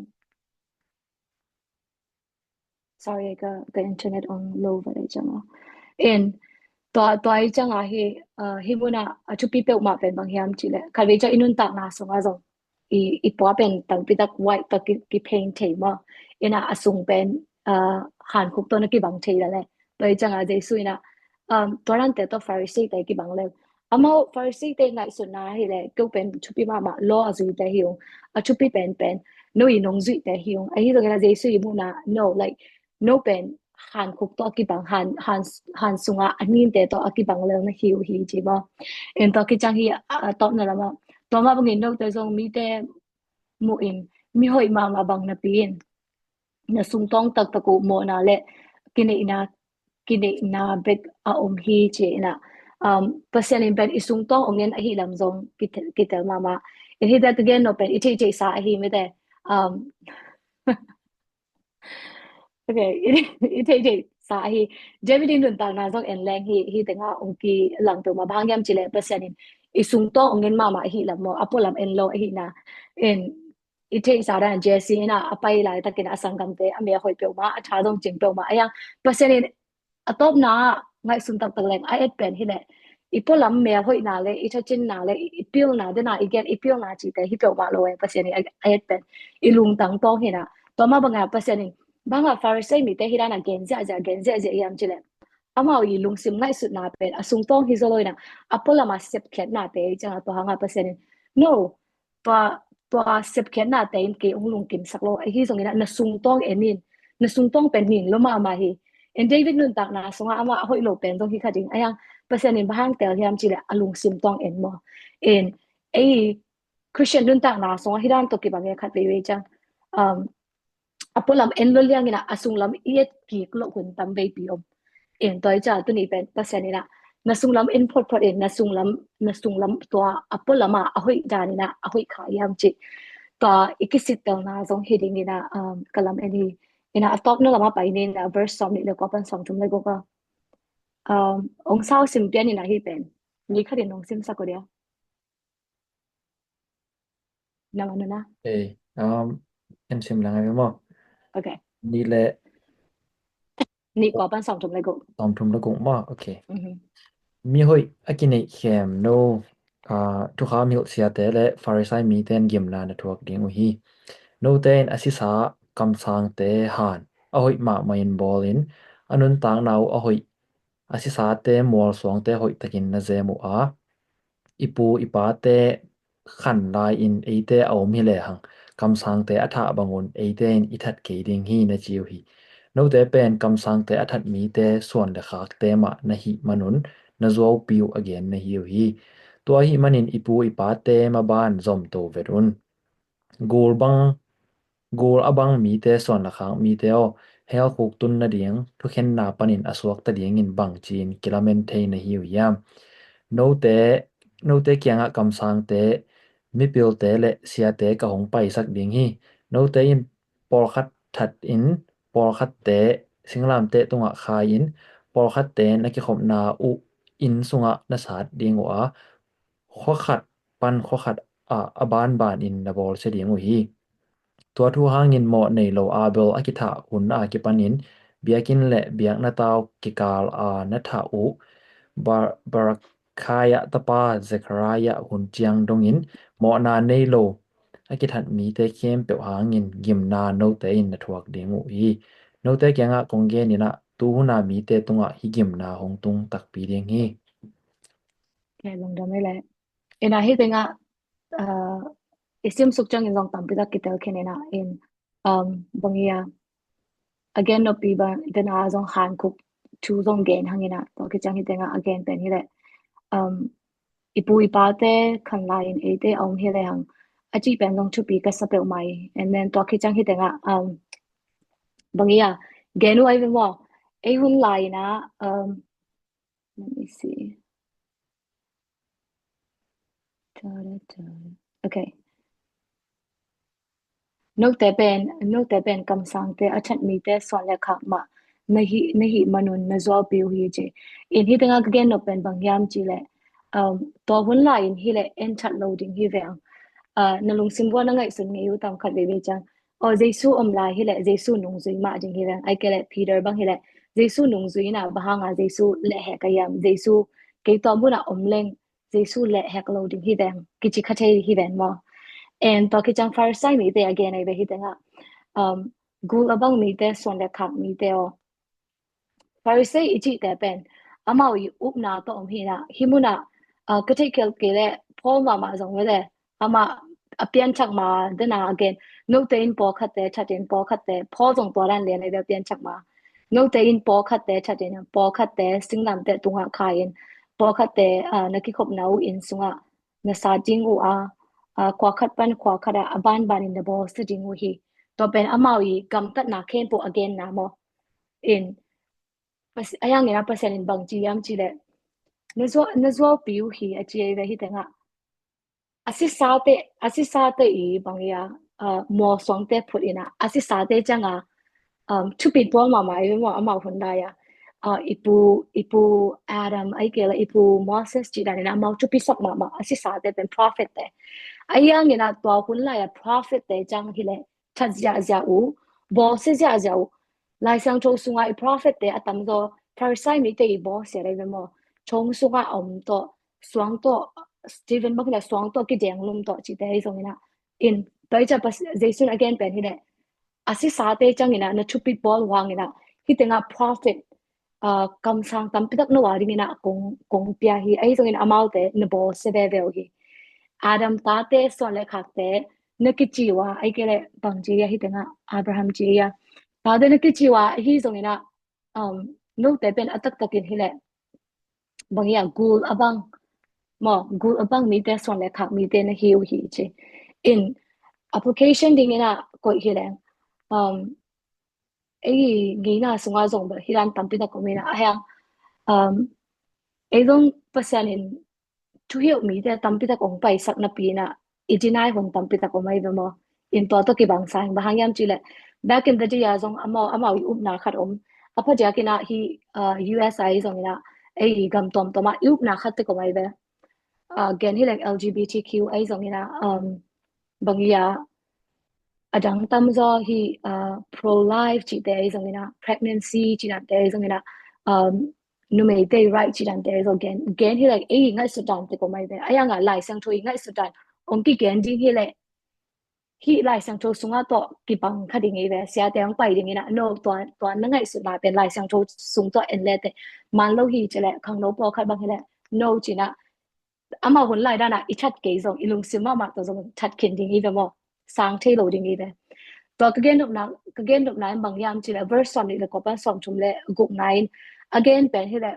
sorry ka ka internet on low va dai changa. In tua tua i changa hi uh, hi muna a thupi peuhmah pen bang hiam ci le khalvei cha i nuntakna sunga zong i i pua pen tangpi tak white tak ki, ki paint thei maw. Ina a sung pen uh, hankhuk to na kibang thei la le. Tua i changa Jesu ina um, tua dan te to Pharisee te kibang le. Amau Pharisee te ngaihsutna hi le keu pen thupi mahmah law a zui te hi ung a thupi pen pen no i nong zui te hi ung ahi zongina Jesu i muna no like no pen hankhuk tawh a kibang, han, han, han sungah a ninte tawh a kibang lel na hi uh hi ci maw. En tua kiciang hi a, a tawpna lamah tua mah bangin note zong mite muh in mihoih mahmah bang napi in na sungtawng taktak uh mawhna le kineihna kineihna bek a om hi ci inah, um, Pasian in pen i sungtawng ong en ahi lam zong kitel mahmah. In hite ka gen nop pen i theihtheihsa ahi mite. Um, okay, i theihtheihsa ahi. David in nuntakna zong en leng hi, hi tenga ong kilang peuhmah bang hiam cileh Pasian in i sungtawng ong en mahmah ahi lam maw, a pualam en lo ahina. In i theihsa dan Jesse ina a pai laitakin a sanggamte a mel hoih peuhmah, a tha zong cing peuhmah a hiang Pasian in a tawpna ngaihsun taktak leng a et pen hileh i pualam mel hoihna le i thacinna le i pilna dena i gen i pilna cite hi peuhmah lo e. Pasian in a et pen i lungtang tawng hina. Tua mah banga Pasian in banga Pharisee mite hi dana gen ziahziah gen ziahziah hiam cileh amau i lungsim ngaihsutna pen a sungtawng hi zaw lo ina a pualama sepkhiatnate i cianga tua hanga Pasian in no tua tua sepkhiatnate in kei ong lungkimsak lo ahi zongina na sungtawng en in na sungtawng pen ning lo mahmah hi. En David nuntakna sunga amah a hoih lo pen zong hi kha ding a hiang Pasian in bang hang tel hiam cileh a lungsim tawng en maw. En ei Christian nuntakna sunga hi dan tawh kibang e khat veivei ciang, um, a pualam en lo liangina a sunglam i et kik lo hun tam veipi om. En tua i ca tuni pen Pasian ina na sunglam en photphot in na sunglam na sunglam tua a pualama a hoih danina a hoih kha hiam ci tua i kisittelna zong hi dingina, um, ka lam en hi. Ina a tawpna lama pai nina verse sawm nih le kua pan sawm thum le guk a, um, ong sau sim pian ina hi pen ni khatin ong simsak uh dia. Nang anuna. Ei, um, em sim lang ai maw. Okay. Ni le ni kua pan sawm thum le guk. Sawm thum le guk maw. Okay. Mhm. Mi hoih a kineih khem no, uh, thukham hilh siate le Pharisai mite in gimna na thuak ding uh hi. Note in a sisa kamsangte han a hoih mahmah in bawl in a nuntakna uh a hoih a sisate mualsuangte hoih takin na zem uh a i pu i pate khan lai-in eite a om hi lehang kamsangte a thah bangun eite in i that kei ding hi na ci uh hi. Note pen kamsangte a that mite suan le khakte mah na hih manun na zuaupi uh a gen na hi uh hi. Tua ahih manin i pu i pate maban zomto vet un. Gul bang gul a bang mite suan le khak mite aw, hell khuk tun nading thukhenna panin a suakta dingin bangci-in kilamen thei na hi uh hiam? Note note kiangah kamsangte mipilte le siate ka hong paisak ding hi. Note in pawlkhat that in pawlkhatte singlamteh tungah khai in pawlkhatte na kikhopna uh inn sungah na sat ding uh a khuakhat pan khuakhat ah a banban in na bawlsia ding uh hi. Tua thu hangin mawh nei lo Abel a kithah hun a kipanin biakinn le biakna tau kikal a na thah uh Bar- Barakhia tapa Zechariah hun ciang dongin mawhna nei lo a kithat mite khempeuh hangin gimna note in na thuak ding uh hi. Note kiangah kong genin ah tuhuna mite tungah hi gimna hong tung takpi ding hi. Kei lungdam ei le. Ina hi tengah, uh, i simsuk ciangin zong tampi tak kitel khen ina in, um, bang ia a gen nopi bang dena zong han khuk thu zong gen hang ina tua kiciang hi tengah a gen pen hi le, um, i pu i pate khan lai-in eite a om hi le hang a ci pen zong thupi ka sa peuhmah hi. And then tua kiciang hi tengah, um, bang ia gen uh ai ve maw ei hun lai ina, um, let me see. Okay. Note pen note pen kamsangte a that mite suan le khak mah na hih na hih manun na zuaupi uh hi ci. In hi tengah ka gen nop pen bang hiam ci le, um, tua hun lai-in hi le en that lo ding hi veng. Uh, na lungsim vua na ngaihsun ngei uh tam khat veivei ciang. Aw Jesu om lai hi le Jesu nungzui mah ding hi veng. Ai ke le Peter bang hi le Jesu nungzui na bang hanga Jesu le he ka hiam Jesu kei tua buna om leng Jesu le hek lo ding hi veng kici kha thei hi veng maw. And tua kiciang Pharisai mite a gen ai ve hi tengah, um, gul a bang mite suan le khak mite aw. Pharisai i cihte pen amau i upna tawh om hina hi muna, uh, ka theih khial kei le Paul mahmah zong ve le amah a pianthak ma dena a gen note in pawlkhatte that in pawlkhatte Paul zong tua dan lian ai ve a pianthak ma. note in pawlkhatte that in, pawlkhatte singlamteh tungah khai in, pawlkhatte, ah, na kikhopna uh inn sungah na sat ding uh a, ah, khua khat pan khua khat ah a banban in na bawlsia ding uh hi. Tua pen amau i gamtatna khempeuh a genna maw. In, Pas-, a yang in ah Pasian in bang ci hiam cih leh, na zuau, na zuaupi uh hi a ci hi ve. Hih tengah a sisate, a sisate i bang ia, ah, mawsuangte phut in ah, a sisate ciangah, um, thupit bawl mahmah hi ve maw, amau hun lai ah. Ah, i pu, i pu Adam, ahih kei leh i pu Moses cih dan in ah amau thupisak mahmah, a sisate pen prophet te. A yang in ah tua hun lai ah prophet te ciang hi leh, that ziahziah uh, bawlsia ziahziah uh. Lai Siangtho sungah i prophet te a tamzaw Farisai mite i bawlsia lai ve maw. Thong sungah a om tawh, suang tawh, Stephen bang hi leh suang tawh kidenglum tawh cihte ahi zong in ah. In, tua hi ciang Pas-, Jesu in a gen pen hi leh, a sisate ciang in ah na thupit bawl uh hang in ah, hih tengah prophet, ah, kamsang tampi tak no a ding in ah kong, kong pia hi, ahi zong in ah amaute na bawlsia veve uh hi. Adam tate suan le khakte na kici uh a, ahih kei leh bang ci ia, hih tengah Abraham ci ia. Tate na kici uh a, ahi zong in ah, um, note pen a taktak in hi leh, bang ia, gul a bang, maw, gul a bang mite, suan le khak mite na hi uh hi ci. In, application ding in ah koih hi leh, um, ei ngeina sungah zong bel hih dan tampi tak om in ah, a hiang, um, ei zong Pasian in thuhilh mite tampi tak hong paisak napi in ah, i deny hun tampi tak om ahi ve maw. In, tua tawh kibang sa ing, bang hang hiam cih leh, back in the day ah zong amau, amau i upna khat om. A phadiak in ah hih, ah, U S ahi zong in ah, ei gam tuamtuam ah i upna khat tek om ahi ve. Ah, gen hi leh L G B T Q ahi zong in ah, um, bang ia, a dang tamzaw hih, ah, pro-life cihte ahi zong in ah, pregnancy cih dante ahi zong in ah, um, numeite right cih dante ahi zong gen, gen hi leh ei ngaihsut dan tek om ahi ve. A yang ah Lai Siangtho i ngaihsut dan hong kigen ding hi leh, hih Lai Siangtho sungah tawh kibang kha ding hi ve. Siate hong pai ding in ah, no, tua, tua na ngaihsutna pen Lai Siangtho sung tawh en le teh man lo hi ci leh, khangno pawlkhat bang hi leh, no ci in ah, amau hun lai dan ah i that kei zong, i lungsim mahmah tawh zong that khin ding hi ve maw. Sang thei lo ding hi ve. Tua ka gen nopna, ka gen nopna in bang hiam cih leh, verse sawmnih le kua pan sawmthum le gukna in a gen pen hi leh,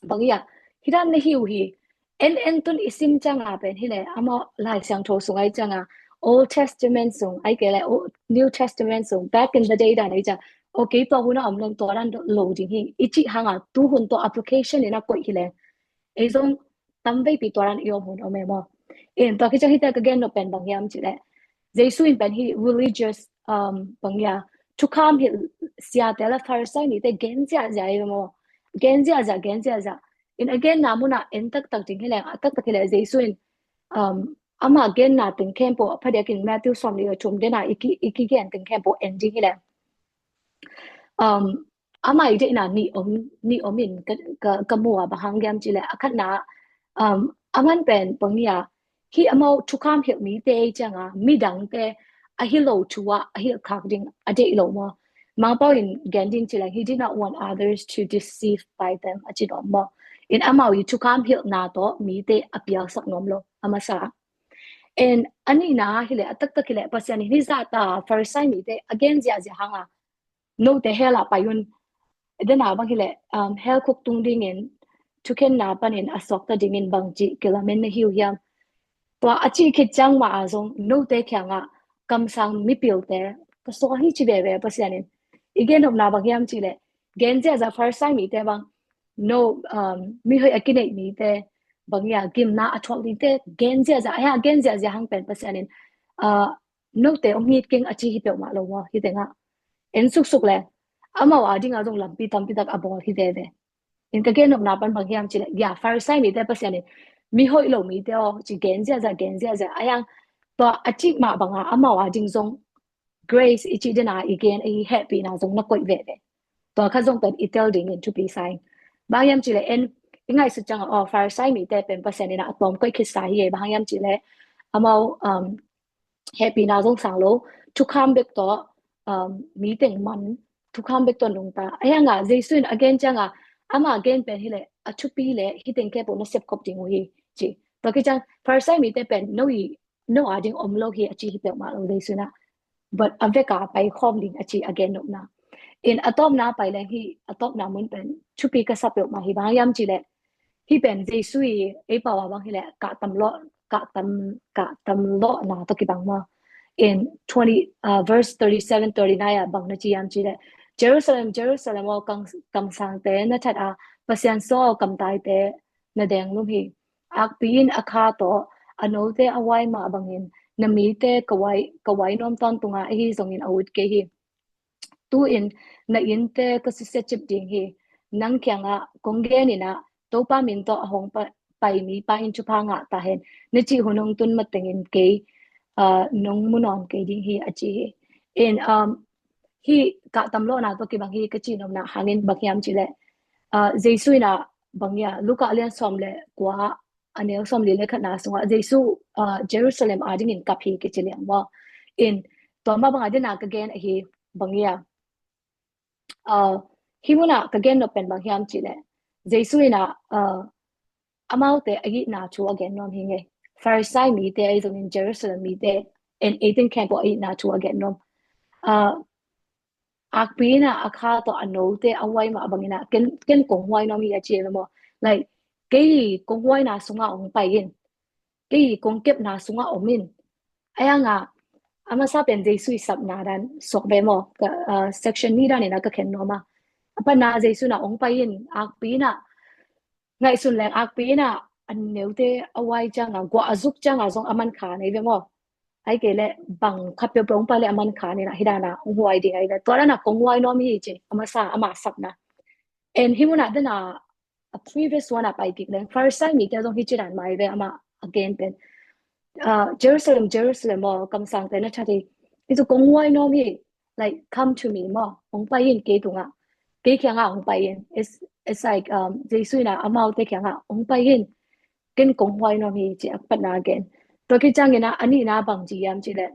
bang ia, hih dan na hi uh hi. En en tun i sim ciangah pen hi leh, amau Lai Siangtho sungah i ciangah, Old Testament sung, ahih kei leh, Old, New Testament sung, back in the day dan i ciang, okay, tua hun a om leng tua dan lo ding hi, i cih hang ah, tu hun tua application in ah koih hi leh, ei zong tamveipi tua dan i om hun om e maw. In, tua khit ciang hihte ka gen nop pen bang hiam cih leh, Jesu in pen hih religious, um, bang ia, thukham hilh siate le Farisai mite gen ziahziah hi ve maw. Gen ziahziah, gen ziahziah. In, a genna mun ah en taktak ding hi leh, a taktak hi leh Jesu in, um, ama genna teng khempeuh, a phadiak in Matthew sawmnih le thum den ah i ki, i kigen teng khempeuh en ding hi leh, um, ama i deihna nih om, nih om in ka, ka, ka mu a, bang hang hiam cih leh, a khatna, um, aman pen bang ia, hih amau thukham hilh mite i ciangah midangte a hi lo thu ah a hilh khak ding a deih lo maw. Mangpau in gen ding cih leh, he did not want others to deceived by them a ci nuam maw. In, amau i thukham hilhna tawh mite a pialsak nuam lo, a masa. In, a nihna hi leh, a taktak hi leh, Pasian in hih zahta Farisai mite a gen ziahziah hang ah, note hell ah pai un, den ah bang hi leh, um, hell khuk tung ding in, thukhenna panin a suakta ding in bang ci kilamen na hi uh hiam. Tua a cih khit ciang mah ah zong note kiangah kamsang mipilte ka sawl hi ci veve Pasian in. I gen nopna bang hiam cih leh, gen ziahziah Farisai mite bang, no, um, mihoih a kineih mite, bang ia, gimna a thuak dingte gen ziahziah, a hia gen ziahziah hang pen Pasian in, uh, note hong it keng a ci hi peuhmah lo maw, hih tengah. En suksuk leh, amau a ding ah zong lampi tampi tak a bawl hi veve. In, ka gen nopna pan bang hiam cih leh, ia, Farisai mite Pasian in mihoih lo mite aw ci gen ziahziah, gen ziahziah, a yang, tua a cih mah bang ah amau a ding zong grace i cih den ah i gen, i hehpihna zong na koih veve. Tua kha zong pen i tel ding in thupi sa ing. Bang hiam cih leh, en, i ngaihsut ciangah, aw, Farisai mite pen Pasian in ah a tawm koih khit sa hi e, bang hiam cih leh, amau, um, hehpihna zong sang lo, thukham bek tawh, um, mi teng man, thukham bek tawh nungta. A hiang ah Jesu in a gen ciangah, ama gen pen hi leh, a thupi leh, hih teng khempeuh na sepkhop ding uh hi, ci. Tua khit ciang, Farisai mite pen, no i, no a ding om lo hi, a ci hi peuhmah lo Jesu in ah. But a vek a pai khawm ding a ci a gen nopna. In a tawpna pai leng hi, a tawpna mun pen thupi ka sa peuhmah hi. Bang hiam cih leh hih pen Jesu i ei pau a bang hi leh kah tam lawh, kah tam, kah tam lawhna tawh kibang maw. In twenty, uh, verse thirty-seven, thirty-nine ah bang na ci hiam cih leh, "Jerusalem, Jerusalem aw, kam, kamsangte na that a, Pasian suah aw, kamtaite na denglum hi. Akpi in a kha tawh a note a huai mah bangin na mite ka huai, ka huai nuam tawntung a, ahi zongin a ut kei hi. Tu-in na innte ka susia cip ding hi. Nang kiangah kong gen in ah, Topa min tawh a hong pa, pai mipa in thupha ngah ta hen, na cih hun hong tun matengin kei, uh, nong mu nawn kei ding hi," a ci hi. In, um, hih kah tam lawhna tawh kibang hi ka cih nopna hangin bang hiam cih leh, uh, Jesu in ah bang hiam, Luka lian sawm le kua, a neu sawmli le khatna sungah Jesu, uh, Jerusalem adingin kap hi kici liang maw. In tua mah bangah dena ka gen ahi, bang hiam, uh, hih munah ka gen nop pen bang hiam cih leh, Jesu in ah, uh, amaute a itna thu a gen nuam hi ngei. Farisai mite ahi zongin Jerusalem mite, en eighteen camp a itna thu a gen nuam. Uh, "Akpi in ah a kha tawh a note a huai mah bangin ah ken, ken kong huai nuam hi," a ci hi ve maw. Like, "Kei kong huaina sungah hong pai in. Kei kong kepna sungah om in." Ahi hangah a masa pen Jesu i sapna dan suak ve maw. Ka, uh, section nih danin ah ka khen nuam a. A patna Jesu in ah, "Hong pai in, akpi in ah, ngaihsun leng akpi in ah a note a huai ciangah, guah a zuk ciangah zong a man kha nei ve maw. Ahih kei leh bang khat peuhpeuh hong pai leh a man kha nei in ah, hih danah hong huai ding ahi ve. Tua danah kong huai nuam hi," ci, a masa, ama sapna. En hih munah dena a previous one ah pai kik leng Farisai mite zong hih ci dan mah hi ve, amah a gen pen, uh, "Jerusalem, Jerusalem aw, kamsangte na that hi. Hi cu kong huai nuam hi, like, come to me maw. Hong pai in kei tungah, kei kiangah hong pai in." It's, it's like, um, Jesu in ah amaute kiangah, "Hong pai in, ken kong huai nuam hi," ci a patna a gen. Tua khit ciangin ah a nihna bang ci hiam cih leh,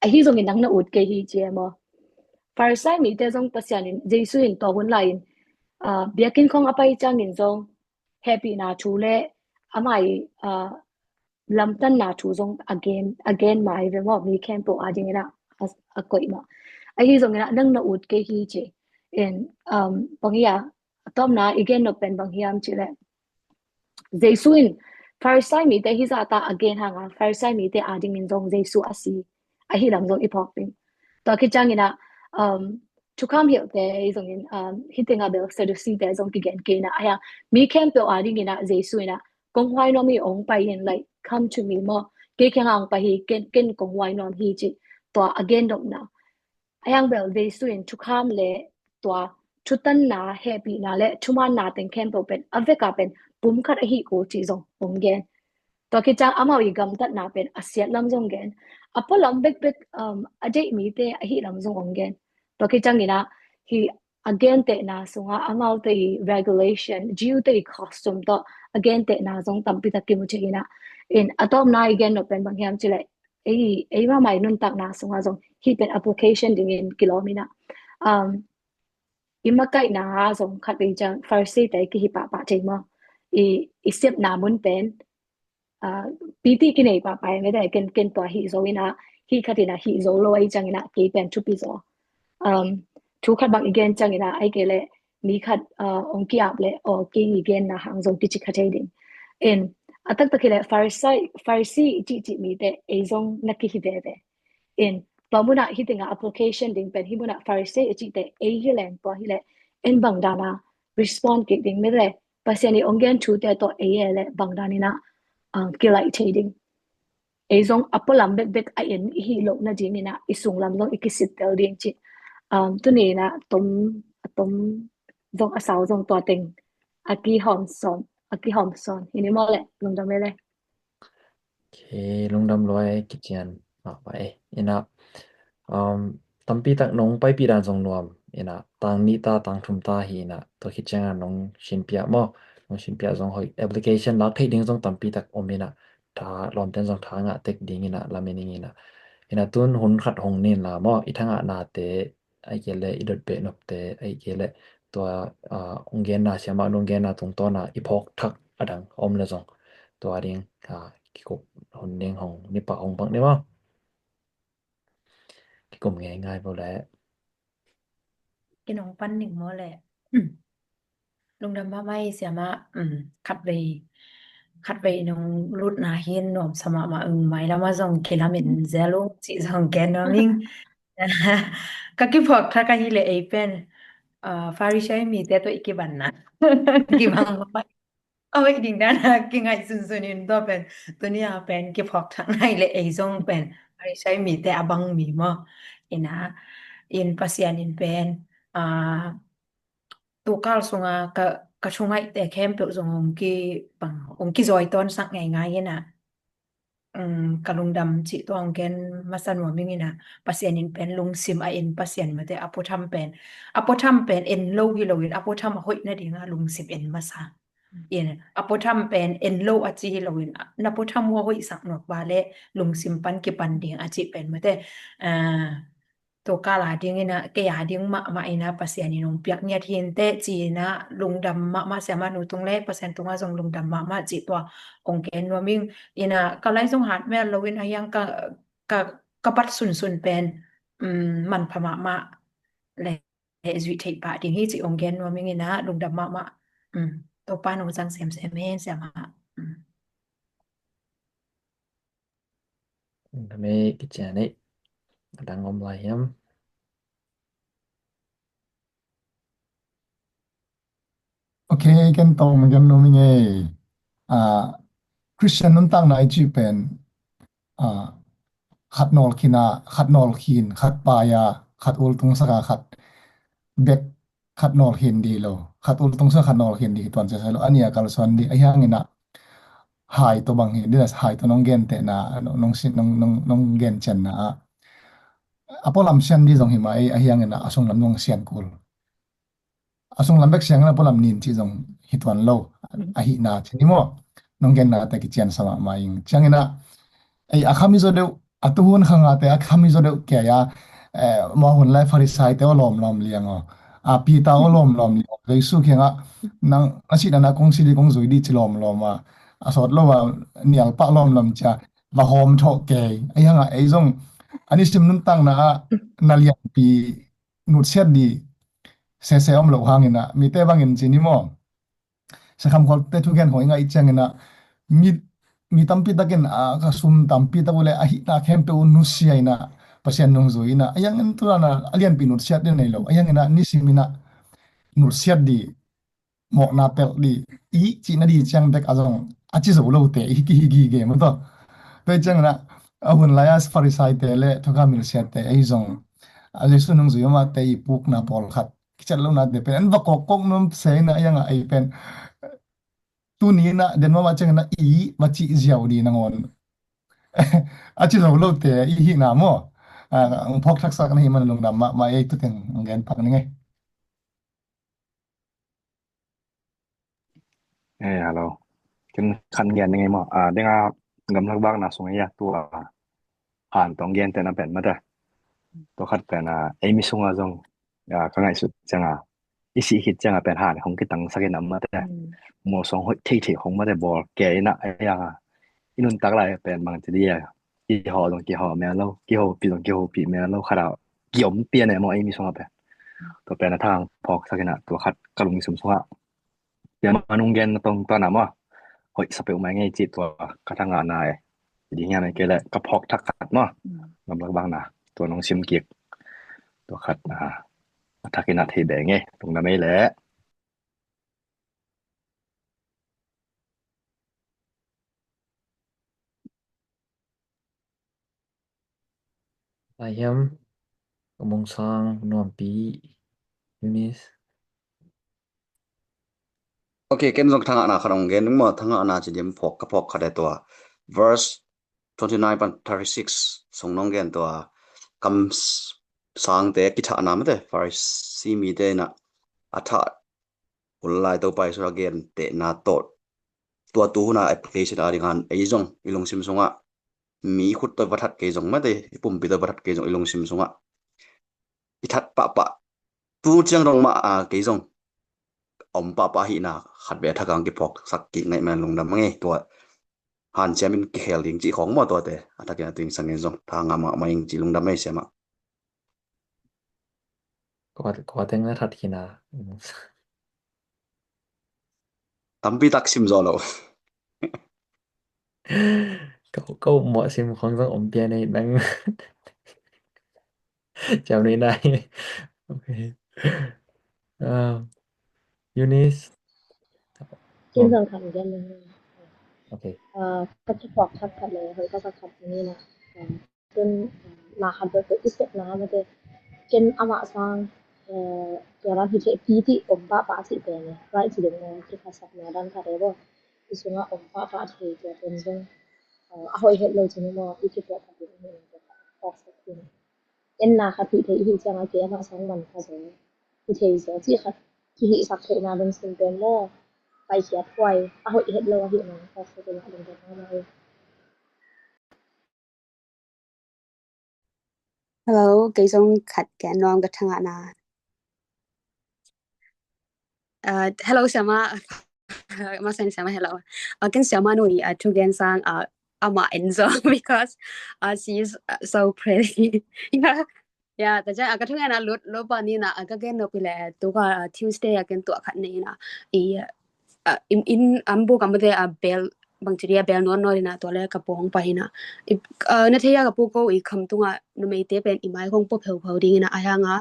"Ahi zongin nang na ut kei hi," ci hi maw. Farisai mite zong Pasian in, Jesu in tua hun lai-in, uh, biakinn khawng a pai ciangin zong hehpihna thu le amah i, uh, lamtanna thu zong a gen, a gen mah hi ve maw, mi khempeuh adingin ah a, a koih mah. "Ahi zongin ah nang na ut kei hi," ci. In, um, bang hiam, a tawpna i gen nop pen bang hiam cih leh, Jesu in Farisai mite hih zahta a gen hangah Farisai mite adingin zong Jesu a si ahi lam zong i phawk ding. Tua khit ciangin ah, um, thukham hilhte ahi zongin, um, hih tengah bel Sadduceete zong kigen kei in ah, ahi hang mi khempeuh adingin ah Jesu in ah, "Kong huai nuam hi, hong pai in, like, come to me maw. Kei kiangah hong pai hi, ken, ken kong huai nuam hi," ci. Tua a gen nopna. Ahi hang bel Jesu in thukham le tua thutanna, hehpihna le thumaanna teng khempeuh pen a vekah pen pumkhat ahi ko cih zong hong gen. Tua khit ciang amau i gamtatna pen a siat lam zong gen. A pualam bekbek, um, a deih mite ahi lam zong hong gen. Tua khit ciangin ah hih a gentehna sungah amaute i regulation, Jew-te i custom tawh a gentehna zong tampi tak kimu thei in ah. In a tawpna i gen nop pen bang hiam cih leh, ei, ei mahmah i nuntakna sungah zong hih pen application dingin kilawm in ah, um, i makaihna zong khat vei ciang Pharisee-te kihi pahpah thei maw. I, i sepna mun pen, uh, piti kinei pahpah hi mete, ken, ken tua hih zo in ah, hih khat in ah hih zo lo ahi ciangin ah kei pen thupi zaw. Um, thu khat bang i gen ciangin ah, ahih kei leh mi khat, uh, hong ki-ap leh, aw, kei i genna hang zong kici kha thei ding. In a taktak hi leh Pharisee, Pharisee i cihcih mite ei zong na kihi veve. In tua munah hih tengah application ding pen, hih munah Pharisee i cihte ei hi leng tua hi leh, en bang dana respond kik ding mete, Pasian i hong gen thute tawh ei e leh bang dan in ah, um, kilaih thei ding. Ei zong a pualam bekbek a en i hih loh nadingin ah i sunglam zong i kisittel ding cih. Um, tuni in ah tom, a tom zong a sau zong tua teng a kihawm sawn, a kihawm sawn hi ni maw le, lungdam e le. Okay, lungdam luai, kician mahmah e. In ah, um, tampi tak nong paipih dan zong nuam. In ah, tang nih ta, tang thum ta hi in ah, tua khit ciangah nong sinpiak maw, nong sinpiak zong hoih, application lak theih ding zong tampi tak om in ah, tha lawmten zong tha ngah tek ding in ah lamen ing in ah. In ah, tun hun khat hong nin la maw, i tha ngahnate, ahih kei leh i dot beh nopte, ahih kei leh tua, ah, hong genna, siamah nu hong genna tungtawn ah i phawk thak a dang om le zong, tua ding, ah, kikup hun ding hong, nipah hong bang ni maw. Kikum ngei ngai bo le. Kinong pan ning maw le. Lungdam mahmah ei siamah. Khatvei, khatvei nong lutna hin nuamsa mahmah ung, mailamah zong kilamin zel ung cih zong gen nuam ing. Ka kiphawk thak ahi le ei pen Farisai mite tawh i kibanna kibang mahmah. A hoih ding dan a kingaih sunsun in tua pen tuni a pen kiphawk thak nai le ei zong pen Farisai mite a bang mi maw. Ina in Pasian in pen tukal sunga ka, ka thungaihte khempeuh zong hong ki, bang, hong kizawi tawnsak ngeingai ina. Ka lungdam cih tuang gen masa nuam ing ina, Pasian in pen lungsim a en Pasian mate a puatham pen, a puatham pen en lo hi loin a puatham a hoih nadinga lungsim en masa. In a puatham pen en lo a ci hi loin na puatham uh a hoihsak nuak ba le lungsim pan kipan ding a cih pen mate. Tukal a ding ina, kei a ding mahmah ina Pasian in hong piak ngiat hinte ci ina lungdam mahmah siamah nu tung le Pasian tunga zong lungdam mahmah cih tua hong gen nuam ing. Ina ka lai zong hat mel lo in a hiang ka, ka, ka pat sunsun pen manpha mahmah le zuih theih pah ding hi cih hong gen nuam ing ina lungdam mahmah. Topa nong zang semsem hen siamah. Dame kician ei. Kadang om lai hiam. Ok, ken tawh ma gen nuam ing ei. Christian nuntakna i cih pen khat nawl khin a, khat nawl khin, khat pai a, khat ultung sak a, khat bek khat nawl khin di lo, khat ultung sak khat nawl khin di hi tuan cia sai lo, a nia kalsuan di a hiang ina hai tawh bang hi di na hai tawh nong gen tehna nong, nong gen cianna a, a pualam sian di zong hi mah ei a hiang ina a sunglam zong sian kul. A sunglam bek siang ina pualam nin cih zong hi tuan lo. Ahihna ci ni maw? Nong genna te kician sa mahmah ing. Ciang ina ei a khami zaw deuh a tuhun khanga te a khami zaw deuh kei a, eh, mawh hun lai Farisai te aw lawmlawm liang aw, a Peter aw lawmlawm liang, Jesu kiangah nang na sihna na kong si di kong zui di ci lawmlawm a, a sawt lo a nial pah lawmlawm cia va hawm thawh kei. Ahi hangah ei zong a nisim nuntakna ah na lianpi nutsiat di sese om loh hangin ah mite bangin ci ni maw? Sakham khualte thugen khong i ngaih ciangin ah mi, mi tampi takin a ka sum tampi tak uh le a hihna khempeuh uh nusia in ah Pasian nungzui in ah a hiangin tu dan a lianpi nutsiat di nei lo a hiangin ah nisim in ah nutsiat di mawhna pelh di i cihna di ciang bek a zong a ci zo lote i kihi gige maw taw. Tua ciangin ah a hun lai a Farisai te le thukham hilhsiate ei zong a Jesu nungzui mahmahte i pukna pawlkhat kiciat lohna te pen an va kawkkawk nuam se in ah a hiangah ei pen tuni in ah den mahmah ciangin ah i va cih ziau di nangawn a ci zo lote i hihna maw? Ang phawk thaksak na hih man lungdam mahmah ei, tu teng ang gen phak ning ei. Eh, hello. Ken khat gen ning ei maw? Ah, denga gamlak bakna sung ei a tua han tawh gen tena pen mate. Tua khat pen ah ei mi sunga zong ah ka ngaihsut cianga i sih khit cianga pen han hong kitangsak in ah mate. Mualsuang hoih theithei hong mate bawl kei in ah ei a i nuntak lai pen bangci di a kihawh zong kihawh mel lo, kihopih zong kihopih mel lo, khat a kiom pian e maw ei mi sungah pen. Tua pen a thang phawksak in ah tua khat ka lungsim sungah. Tua ma nung gen na tong tua na maw? Hoih sa peuh mai ngei cih tua ka thangah na e. Ding hiam e kei le ka phawk thak khat maw? Gamlak bang na tua nong sim kik. Tua khat a thak in ah thei beng e. Tung na mei le. Lai hiam, Kamung Sang, Nuampi, Eunice. Ok, ken zong thangahna khat ong gen ding maw, thangahna ci dim phawk ka phawk khat e tua. Verse twenty nine pan thirty six sung nong gen tua. Kam sangte kithahna mate, Pharisee mite in ah a thah Hun lai Topa Jesu a gen tehna tawh tua tu huna application a ding han ei zong i lungsim sungah mi khut tawh va that kei zong mate, i pumpi tawh va that kei zong i lungsim sungah i that pahpah tu ciang dong mah a kei zong om pahpah ahihna khat ve a thak ang kiphawksak kik ngaih man lungdam ngei tua. Hanciam in kikhel ding cih khawng maw tuate a thakin a tuing sangin zong tha ngah mahmah ing cih lungdam ei siamah. Kua, kua teng na that khin a. Tampi tak sim zaw lo. Ko, ko mawh sim khong zong om pian ei nang. Ciam ni nai. Okay. Um, Eunice. Ken zong tham gen ni. Okay. Ka ci puak khat khat le hoi ka khat khat ni na. Ken na khat bek i sepna mate ken amah sang tua dan hi thei pi ti om pah pah cih pen right ci ding maw, ci kha sakna dan khat e bo. I sungah om pah pah thei tua pen zong a hoih het lo ci ni maw, i ci tua khat ding hi na tua khat sak ding. En na khat hi thei hi ciang a kei amah sang man kha zo hi thei zo ci khat ci hi sak theihna dong sin pen maw, paikhiat huai a hoih het lo a hi na kha sak ding a ding pen maw. Hello, kei zong khat gen nuam ka thangahna. Uh, hello, Siama. Masan Siama, hello. Uh, ken Siama nui, uh, thu gen sang, uh, ama en zong because, uh, she is, uh, so pretty. Yeah. Yeah, ta ja, uh, ka thu gen a lut lo pa ni na, uh, ka gen no pile tu ka, uh, Tuesday a ken tua khat ni na. I, uh, in, in an bu ka mate a bel bangci dia bel nuan nuan ina tua le ka pawng pa ina. Na thei a ka pu ko i kham tunga numeite pen i mai khong pua pheu pheu ding ina a hianga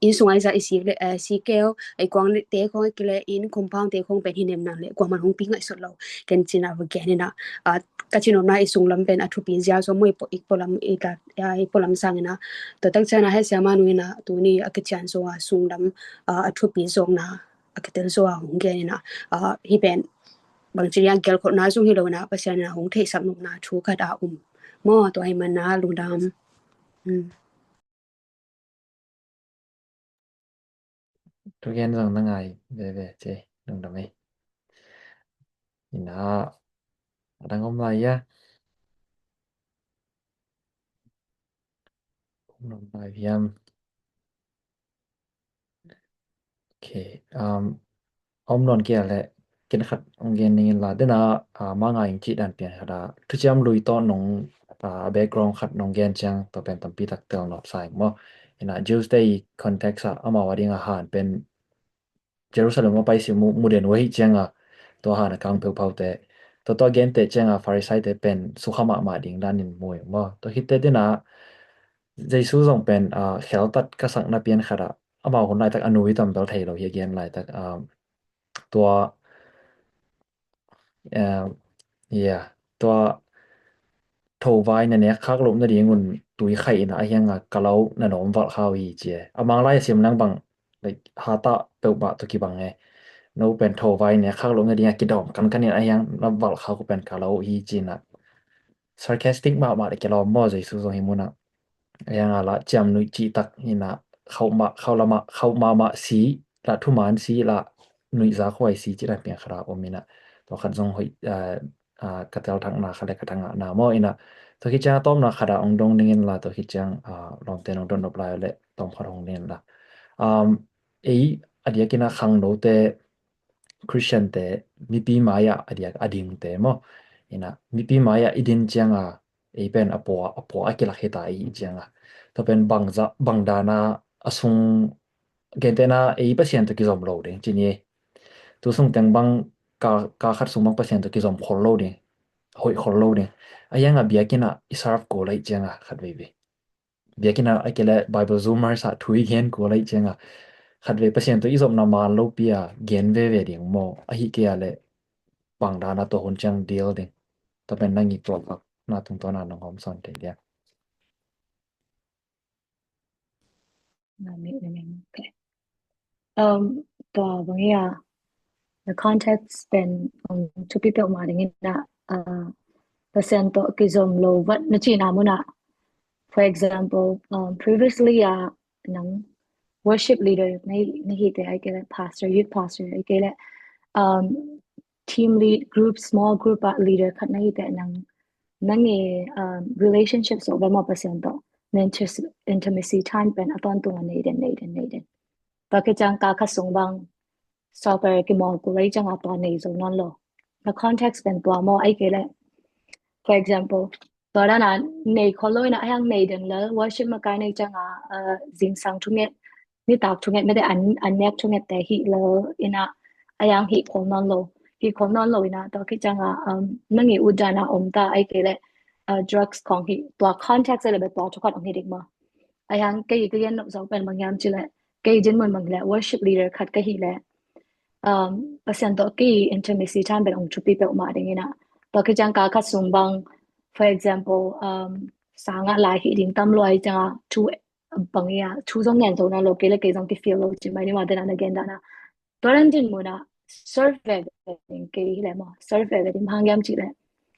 inn sungai za i sik le si keu i kuang te khong i kile in compound te khong pen hi nem nang le kuang man hong pi ngai sot lo ken cina va gen ina. Ka cin omna i sung lam pen a thupi zia so mo i po lam i ta i po lam sang ina. Tua tak cina he sia manu ina tuni a ka cian so a sung lam a thupi zong na a kitel zo a hong gen ina. Hi pen bangci dia gelkhopna zong hi lo ina Pasian ina hong theihsak nopna thu khat a um maw, tua hi mana lungdam. Thu gen zong na ngai veve ci lungdam ei. Ina a dang om lai ia. Om lai viam. Okay. Um, om non kia le ken khat ong gen ning la dena, uh, manga ing ci dan pian khat a thuciam lui to nong, uh, background khat nong gen ciang to pen tampi tak tel nop sai mo. Ina Jews te i context a ama wa ding a han pen Jerusalem a pai si mu, mu den wa hi ciang a to han a kang peu pau te to to gen te ciang a Pharisai te pen sukha ma ma ding dan in mu mo. To hi te dena Jesu zong pen, uh, khel tat ka sakna pian khat a amau hun laitak a nui tam bel thei lo hi a gen laitak, um, tua um, yeah, tua thovai na nek khak lop na ding un tui khai ina a hiang a ka lo na nom valh khau hi cie. A mang lai a sim nang bang like hata peuh bah to kibang e. No pen thovai nek khak lop na ding a kidom kan kan in a hiang na valh khau ko pen ka lo hi ci na. Sarcastic ma ma le ke lo mo Jesu zong hi muna. Yang a la ciam nuih cih tak ina khauh mah khauh lamah khauh mahmah si la thuman si la nuih za khuai si cih dan piang khara om ina. Tua khat zong hoih, ah, ah, ka tel thakna khat le ka thangahna maw ina. Tua khit ciang a tawmna khat a ong dong dingin la tua khit ciang, ah, lawmte nong dot nop lai le tawm khat hong dingin la. Um, ei a diak ina khangnote Christian te mipi mai-ah a diak a dingte maw ina mipi mai-ah i din ciang a ei pen a pua a pua a kilak hita ei ciang a tua pen bangza bangdana a sung gentena ei Pasian to kizom lo ding cini ei. Tu sung teng bang ka, ka khat sung bang Pasian to kizom khol lo ding, hoih khol lo ding. A yang a biakina i serve ko lai ciang a khat vei vei. Biakina a kele Bible Zoomers a thui gen ko lai ciang a khat vei Pasian to i zomna man lo pia gen veve ding mo. A hi kei a le bangdana to hun ciang deal ding. To pen nang i to na tung to na nong hom son te dia. Amen, amen. Okay. Um, tua bang ia the context pen um, thupi peuh ma ding ina uh, Pasian to kizom lo vat na cina muna. For example, um, previously a nang worship leader na hi te ai kele pastor, youth pastor ai kele um, team lead group, small group a leader khat na hi te nang nang i um, relationship so ba mo Pasian to na intimacy time pen a ton tunga nei den nei den nei den. Tua ke ciang ka kha sung bang soccer ki mol ku lai ciang a tua nei zo non lo. The context pen tua mo ai kele. For example, tua dana nei khol lo ina a hiang nei den le worship makai nei ciang a uh, zingsang thunget nitak thunget mete an an nek thungette hih lo ina, a yang hih khol nawn lo, hih khol nawn lo ina, tua khit cianga um nang i ut dana om ta, ai kei le uh, drugs khong hih tua context le be tua thukhat om hi dik ma. A yang kei ka gen nop zau pen bang hiam ci le, kei din mun bang le worship leader khat ka hi le um Pasian tawh kei intimacy time pen ong thupi peuhmah ding ina. Tua khit ciang ka khat sung bang, for example, um sanga lai hi ding tam luai cianga thu bang ia thu zong ngen zo na lo kei le kei zong ki feel lo ci mai ni ma dena na gen dana. Tua ran din muna serve ve ve ding kei hi le maw, serve ve ve ding hang yam ci le,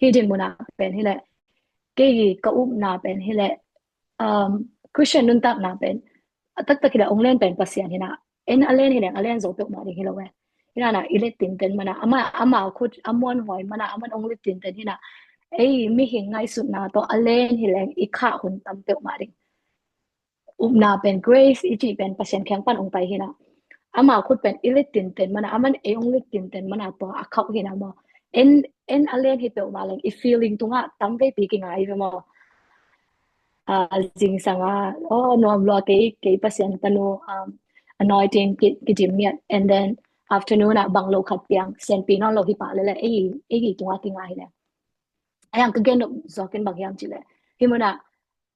hi din muna pen hi le kei hi ka upna pen hi le um Christian nuntakna pen a taktak hi le ong len pen Pasian hi na, en a len hi leng a len zo peuhmah ding hi lo e. Hi na na i let tinten mana ama ama khut a muan huai mana aman ong let tinten hi na, ei mihing ngaihsutna tawh a len hi leng i khah hun tam peuhmah ding. Upna pen grace i cih pen Pasian kheng pan ong pai hi na, ama khut pen i let tinten mana aman ei ong let tinten mana tua a khauh hi na maw. En en a len hi peuhmah leng i feeling tungah tam veipi kingai ve maw. Zingsanga oh nuam lua kei, kei Pasian tanu um anointing ki ki dim miat, and then afternoon ah bang lo khat piang sianpi nawn lo hi pah lele ei ei tunga kingai hi le. A yang ka gen nop zawkin bang hiam ci le, hi muna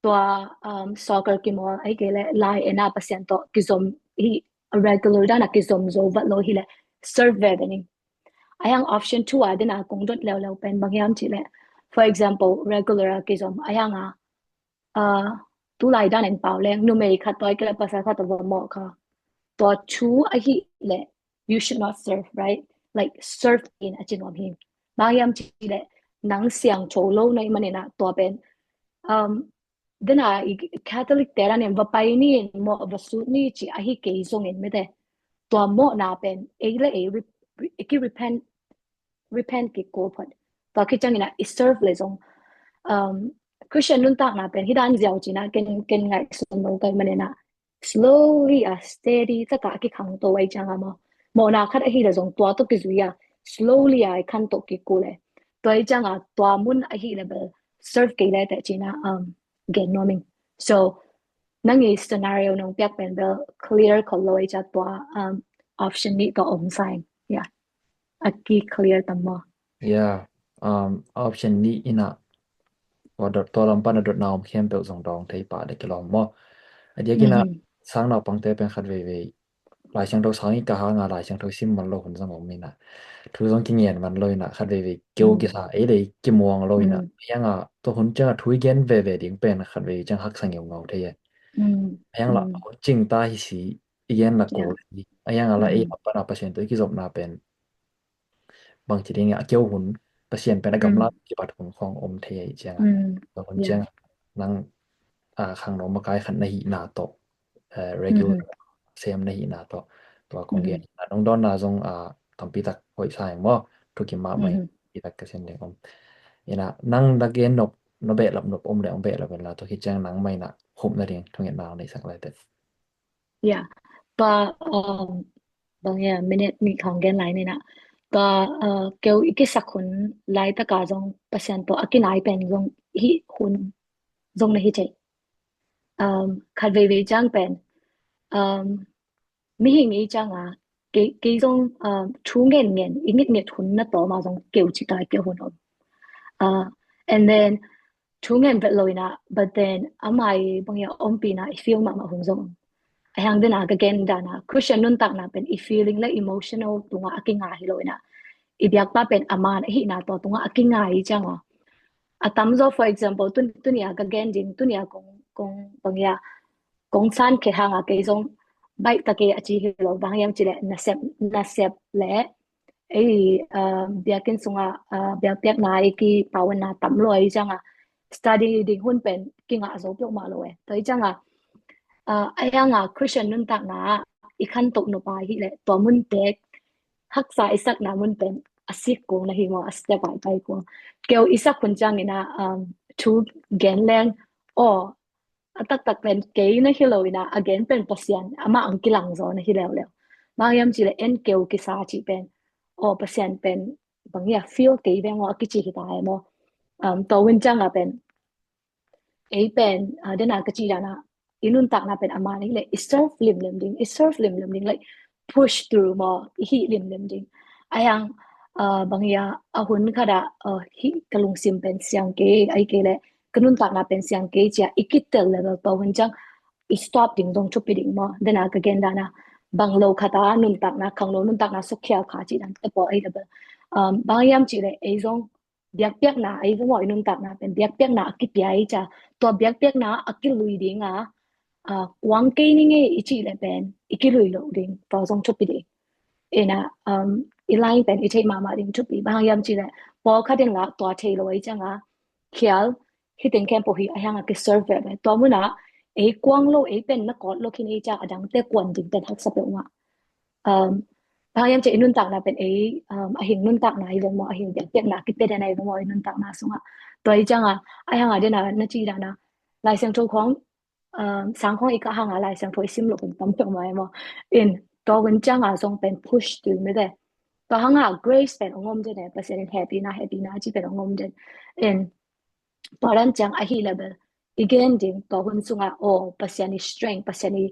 tua um soccer kimawl ai kei le lai ena Pasian tawh kizom hi, regular dana kizom zo vat lo hi le serve ve ve ning. A yang option two a dena kong dot leuleu pen bang hiam ci le, for example regular a kizom a yang a uh tulai dan en pau leng numei khat toi kei le pasal khat va mawh kha, tua thu ahi le you should not serve, right? Like serve in a ci nuam hi. Bang hiam ci le nang siang tho lo na i manina tua pen um dena i Catholic te ranin va pai ni in mawh va sut ni ci ahi kei zongin mete, tua mawhna pen ei le ei ki repent repent kik kul phot. Tua khit ciangin ah i serve le zong um Christian nuntakna pen hi dan ziau cina ken ken ngaihsun lo kai manina, slowly a steady taka a kikhang to ai cianga maw, mawhna khat ahi le zong tua to kizui a slowly a i khan to kik kul e. Tua ai cianga tua mun ahi le bel serve kei le te cina um gen nuaming. So nang i scenario nong piak pen bel clear khol lo ai cia tua um option nih ka om saing. Yeah. A ki clear tam maw? Yeah. Um option nih ina tua dot tua lam pan a dot na om khempeuh zong dawng thei pah le kilawm maw? A diak ina sang naupangte pen khat veivei Lai Siangtho sang i ka hanga Lai Siangtho sim man lo hun zong om ina, thu zong kingen man lo ina, khat veivei keu kisa ei lei kimuang lo ina, a yanga tua hun cianga thu i gen veve ding pen khat vei ciang haksa ngeungau thei e. A yang la hun cing ta hi si i gen la ko hi. A yanga la ei la pana Pasian tawh i kizopna pen bang ci ding a keu hun, Pasian pen a gamla kipat hun khong om thei a i cianga. Tua hun cianga nang a khangno makai khat na hihna tawh, regular sem na hihna tawh, tua kong gen. Nong dawnna zong a tampi tak hoih sa eng maw, thukim mahmah hi. Tampi tak ka sin ding om. Ina nang na gen nop, na behlap nop om le ong behlap en la, tua khit ciang nang maina khupna ding thungetna ong neihsak lai te. Ya, tua um bang ya minute nih khang gen lai nina, tua uh keu i kisak hun laitaka zong Pasian tawh a kinai pen zong hih hun zong na hi thei. Um khat veivei ciang pen um mihing i cianga kei kei zong um thu ngen ngen i ngitnget hun na tawma zong keu cika keu hun om. Uh and then thu ngen vet lo ina, but then amai bang ya ompina i feel mahmah hun zong om. A hiang dena ka gen dana Christian nuntakna pen i feeling le emotional tunga a kinga hi lo ina, i biakpa pen a man ahihna tua tunga a kinga i cianga. A tamzaw for example tun tunia ka gen ding, tunia kong kong bang ya kong san khe hanga kei zong baih ta kei a ci hi lo, bang hiam ci le nasep nasep le ei uh biakin sunga uh biakpiakna i ki pawanna tam lo i cianga study ding hun pen kingah zo peuhmah lo e. Tua i cianga uh a hianga Christian nuntakna i khan toh nupa hi le tua mun tek haksa i sakna mun pen a sik kung na hi maw, a step a i pai kung. Keu i sak hun ciangina um thu gen leng aw a taktak pen kei na hi lo ina a gen pen Pasian ama ang kilang zaw na hi leuleu. Bang hiam ci le en keu kisa ci pen aw Pasian pen bang ya feel kei veng aw a kici hi ta e maw. Um tua hun cianga pen ei pen uh dena ka ci dana i nuntakna pen a man ahih leh i serve limlim ding, i serve limlim ding, like, push through maw, i hih limlim ding. Ahi hang, uh, bang hiam, a hun khat ah, uh, hih ka lungsim pen siang kei, ahih kei leh ka nuntakna pen siang kei ci-a i kitel level, tua hun ciang i stop ding zong thupi ding maw. Then a ka gen dan a, bang lo khat ah nuntakna khangno, nuntakna sukkhial kha cih dan te pawl ahih level. Um, bang hiam cih leh ei zong biakpiakna, ei zong maw, i nuntakna pen biakpiakna a kipia hi ci-a, tua biakpiakna a kilui ding a, uh, kuang kei ning ei i cih leh pen i kilui lo ding, tua zong thupi ding. Ina, um, i line pen i theih mahmah ding thupi. Bang hiam cih leh pawlkhat in lah tua thei lo ahih ciang a, khial, hih teng khempeuh hi a hiang a ki serve veve. Tua mun ah ei kuang lo, ei pen na kawt lo khin ahih ciang a dangte kuan ding pen haksa peuhmah. Um, bang hiam cih leh i nuntakna pen ei, um, a hing nuntakna hi veng maw, a hing biakpiakna kipia den ahi veng maw, i nuntakna sungah. Tua ahih ciang a, a hiang a den a, na cih dan a, Lai Siangtho khawng, um, sang khawng i kah hang a Lai Siangtho i sim loh pen tam peuhmah hi maw. In, tua hun ciang a zong pen push through mite. Tua hang a grace pen hong om den e, Pasian in hehpihna, hehpihna cih pen hong om den. In, tua dan ciang ahih level i gen ding, tua hun sungah, aw, Pasian i strength, Pasian i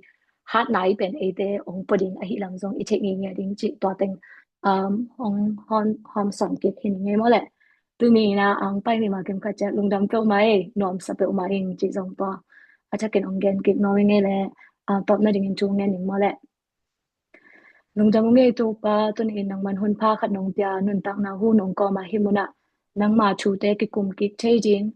hatna i pen eite hong pua ding ahih lam zong i theih ngeingei ding cih tua teng, um, hong hawm, hawm sawn kik hi ning ei maw leh. Tuni in a hong pai mimal kim khat ciat lungdam peuhmah ei, nuamsa peuhmah ing cih zong tua a thakin hong gen kik nuam ing ei leh, uh, tawpna dingin thu ngen ning maw leh. Lungdam ung ei Topa, tuni in nangman hun pha khat nong pia, nuntakna hu nong kawm a, hih mun ah nangma thute kikum kik thei ding,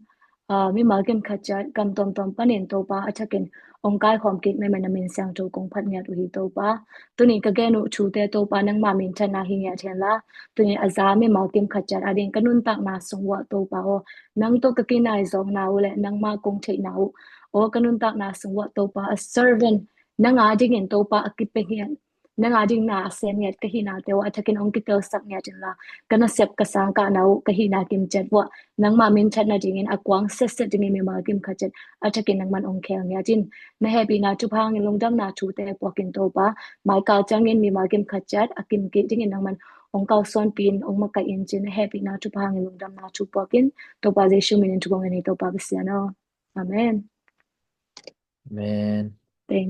ah, mimal kim khat ciat gam tuamtuam panin Topa a thakin hong kaikhawm kik na min, na min siangtho kong phat ngiat uh hi Topa. Tuni ka gen uh thute Topa nangma minthanna hi ngiat hen la, tuni a za mimal kim khat ciat ading ka nuntakna sung uah Topa aw, nang tawh ka kinai zawkna uh leh nangma kong theihna uh, aw ka nuntakna sung uah Topa a servant, nang adingin Topa a kipia ngiat, nang ading na a sem ngiat ka hihnate uh a thakin hong kitelsak ngiat inla, ka nasep ka sangkahna uh, ka hihna kim ciat uah nangma minthatna dingin a kuang setset dingin mimal kim khat ciat a thakin nangman hong khel ngiat in. Na hehpihna thupha hangin lungdamna thute puakin Topa, mai kal ciangin mimal kim khat ciat a kim kik dingin nangman hong kalsuanpih in, hong makaih in cin, na hehpihna thupha hangin lungdamna thu puakin Topa Jesu minin thu kong ngen hi Topa Pasian aw. Amen. Amen.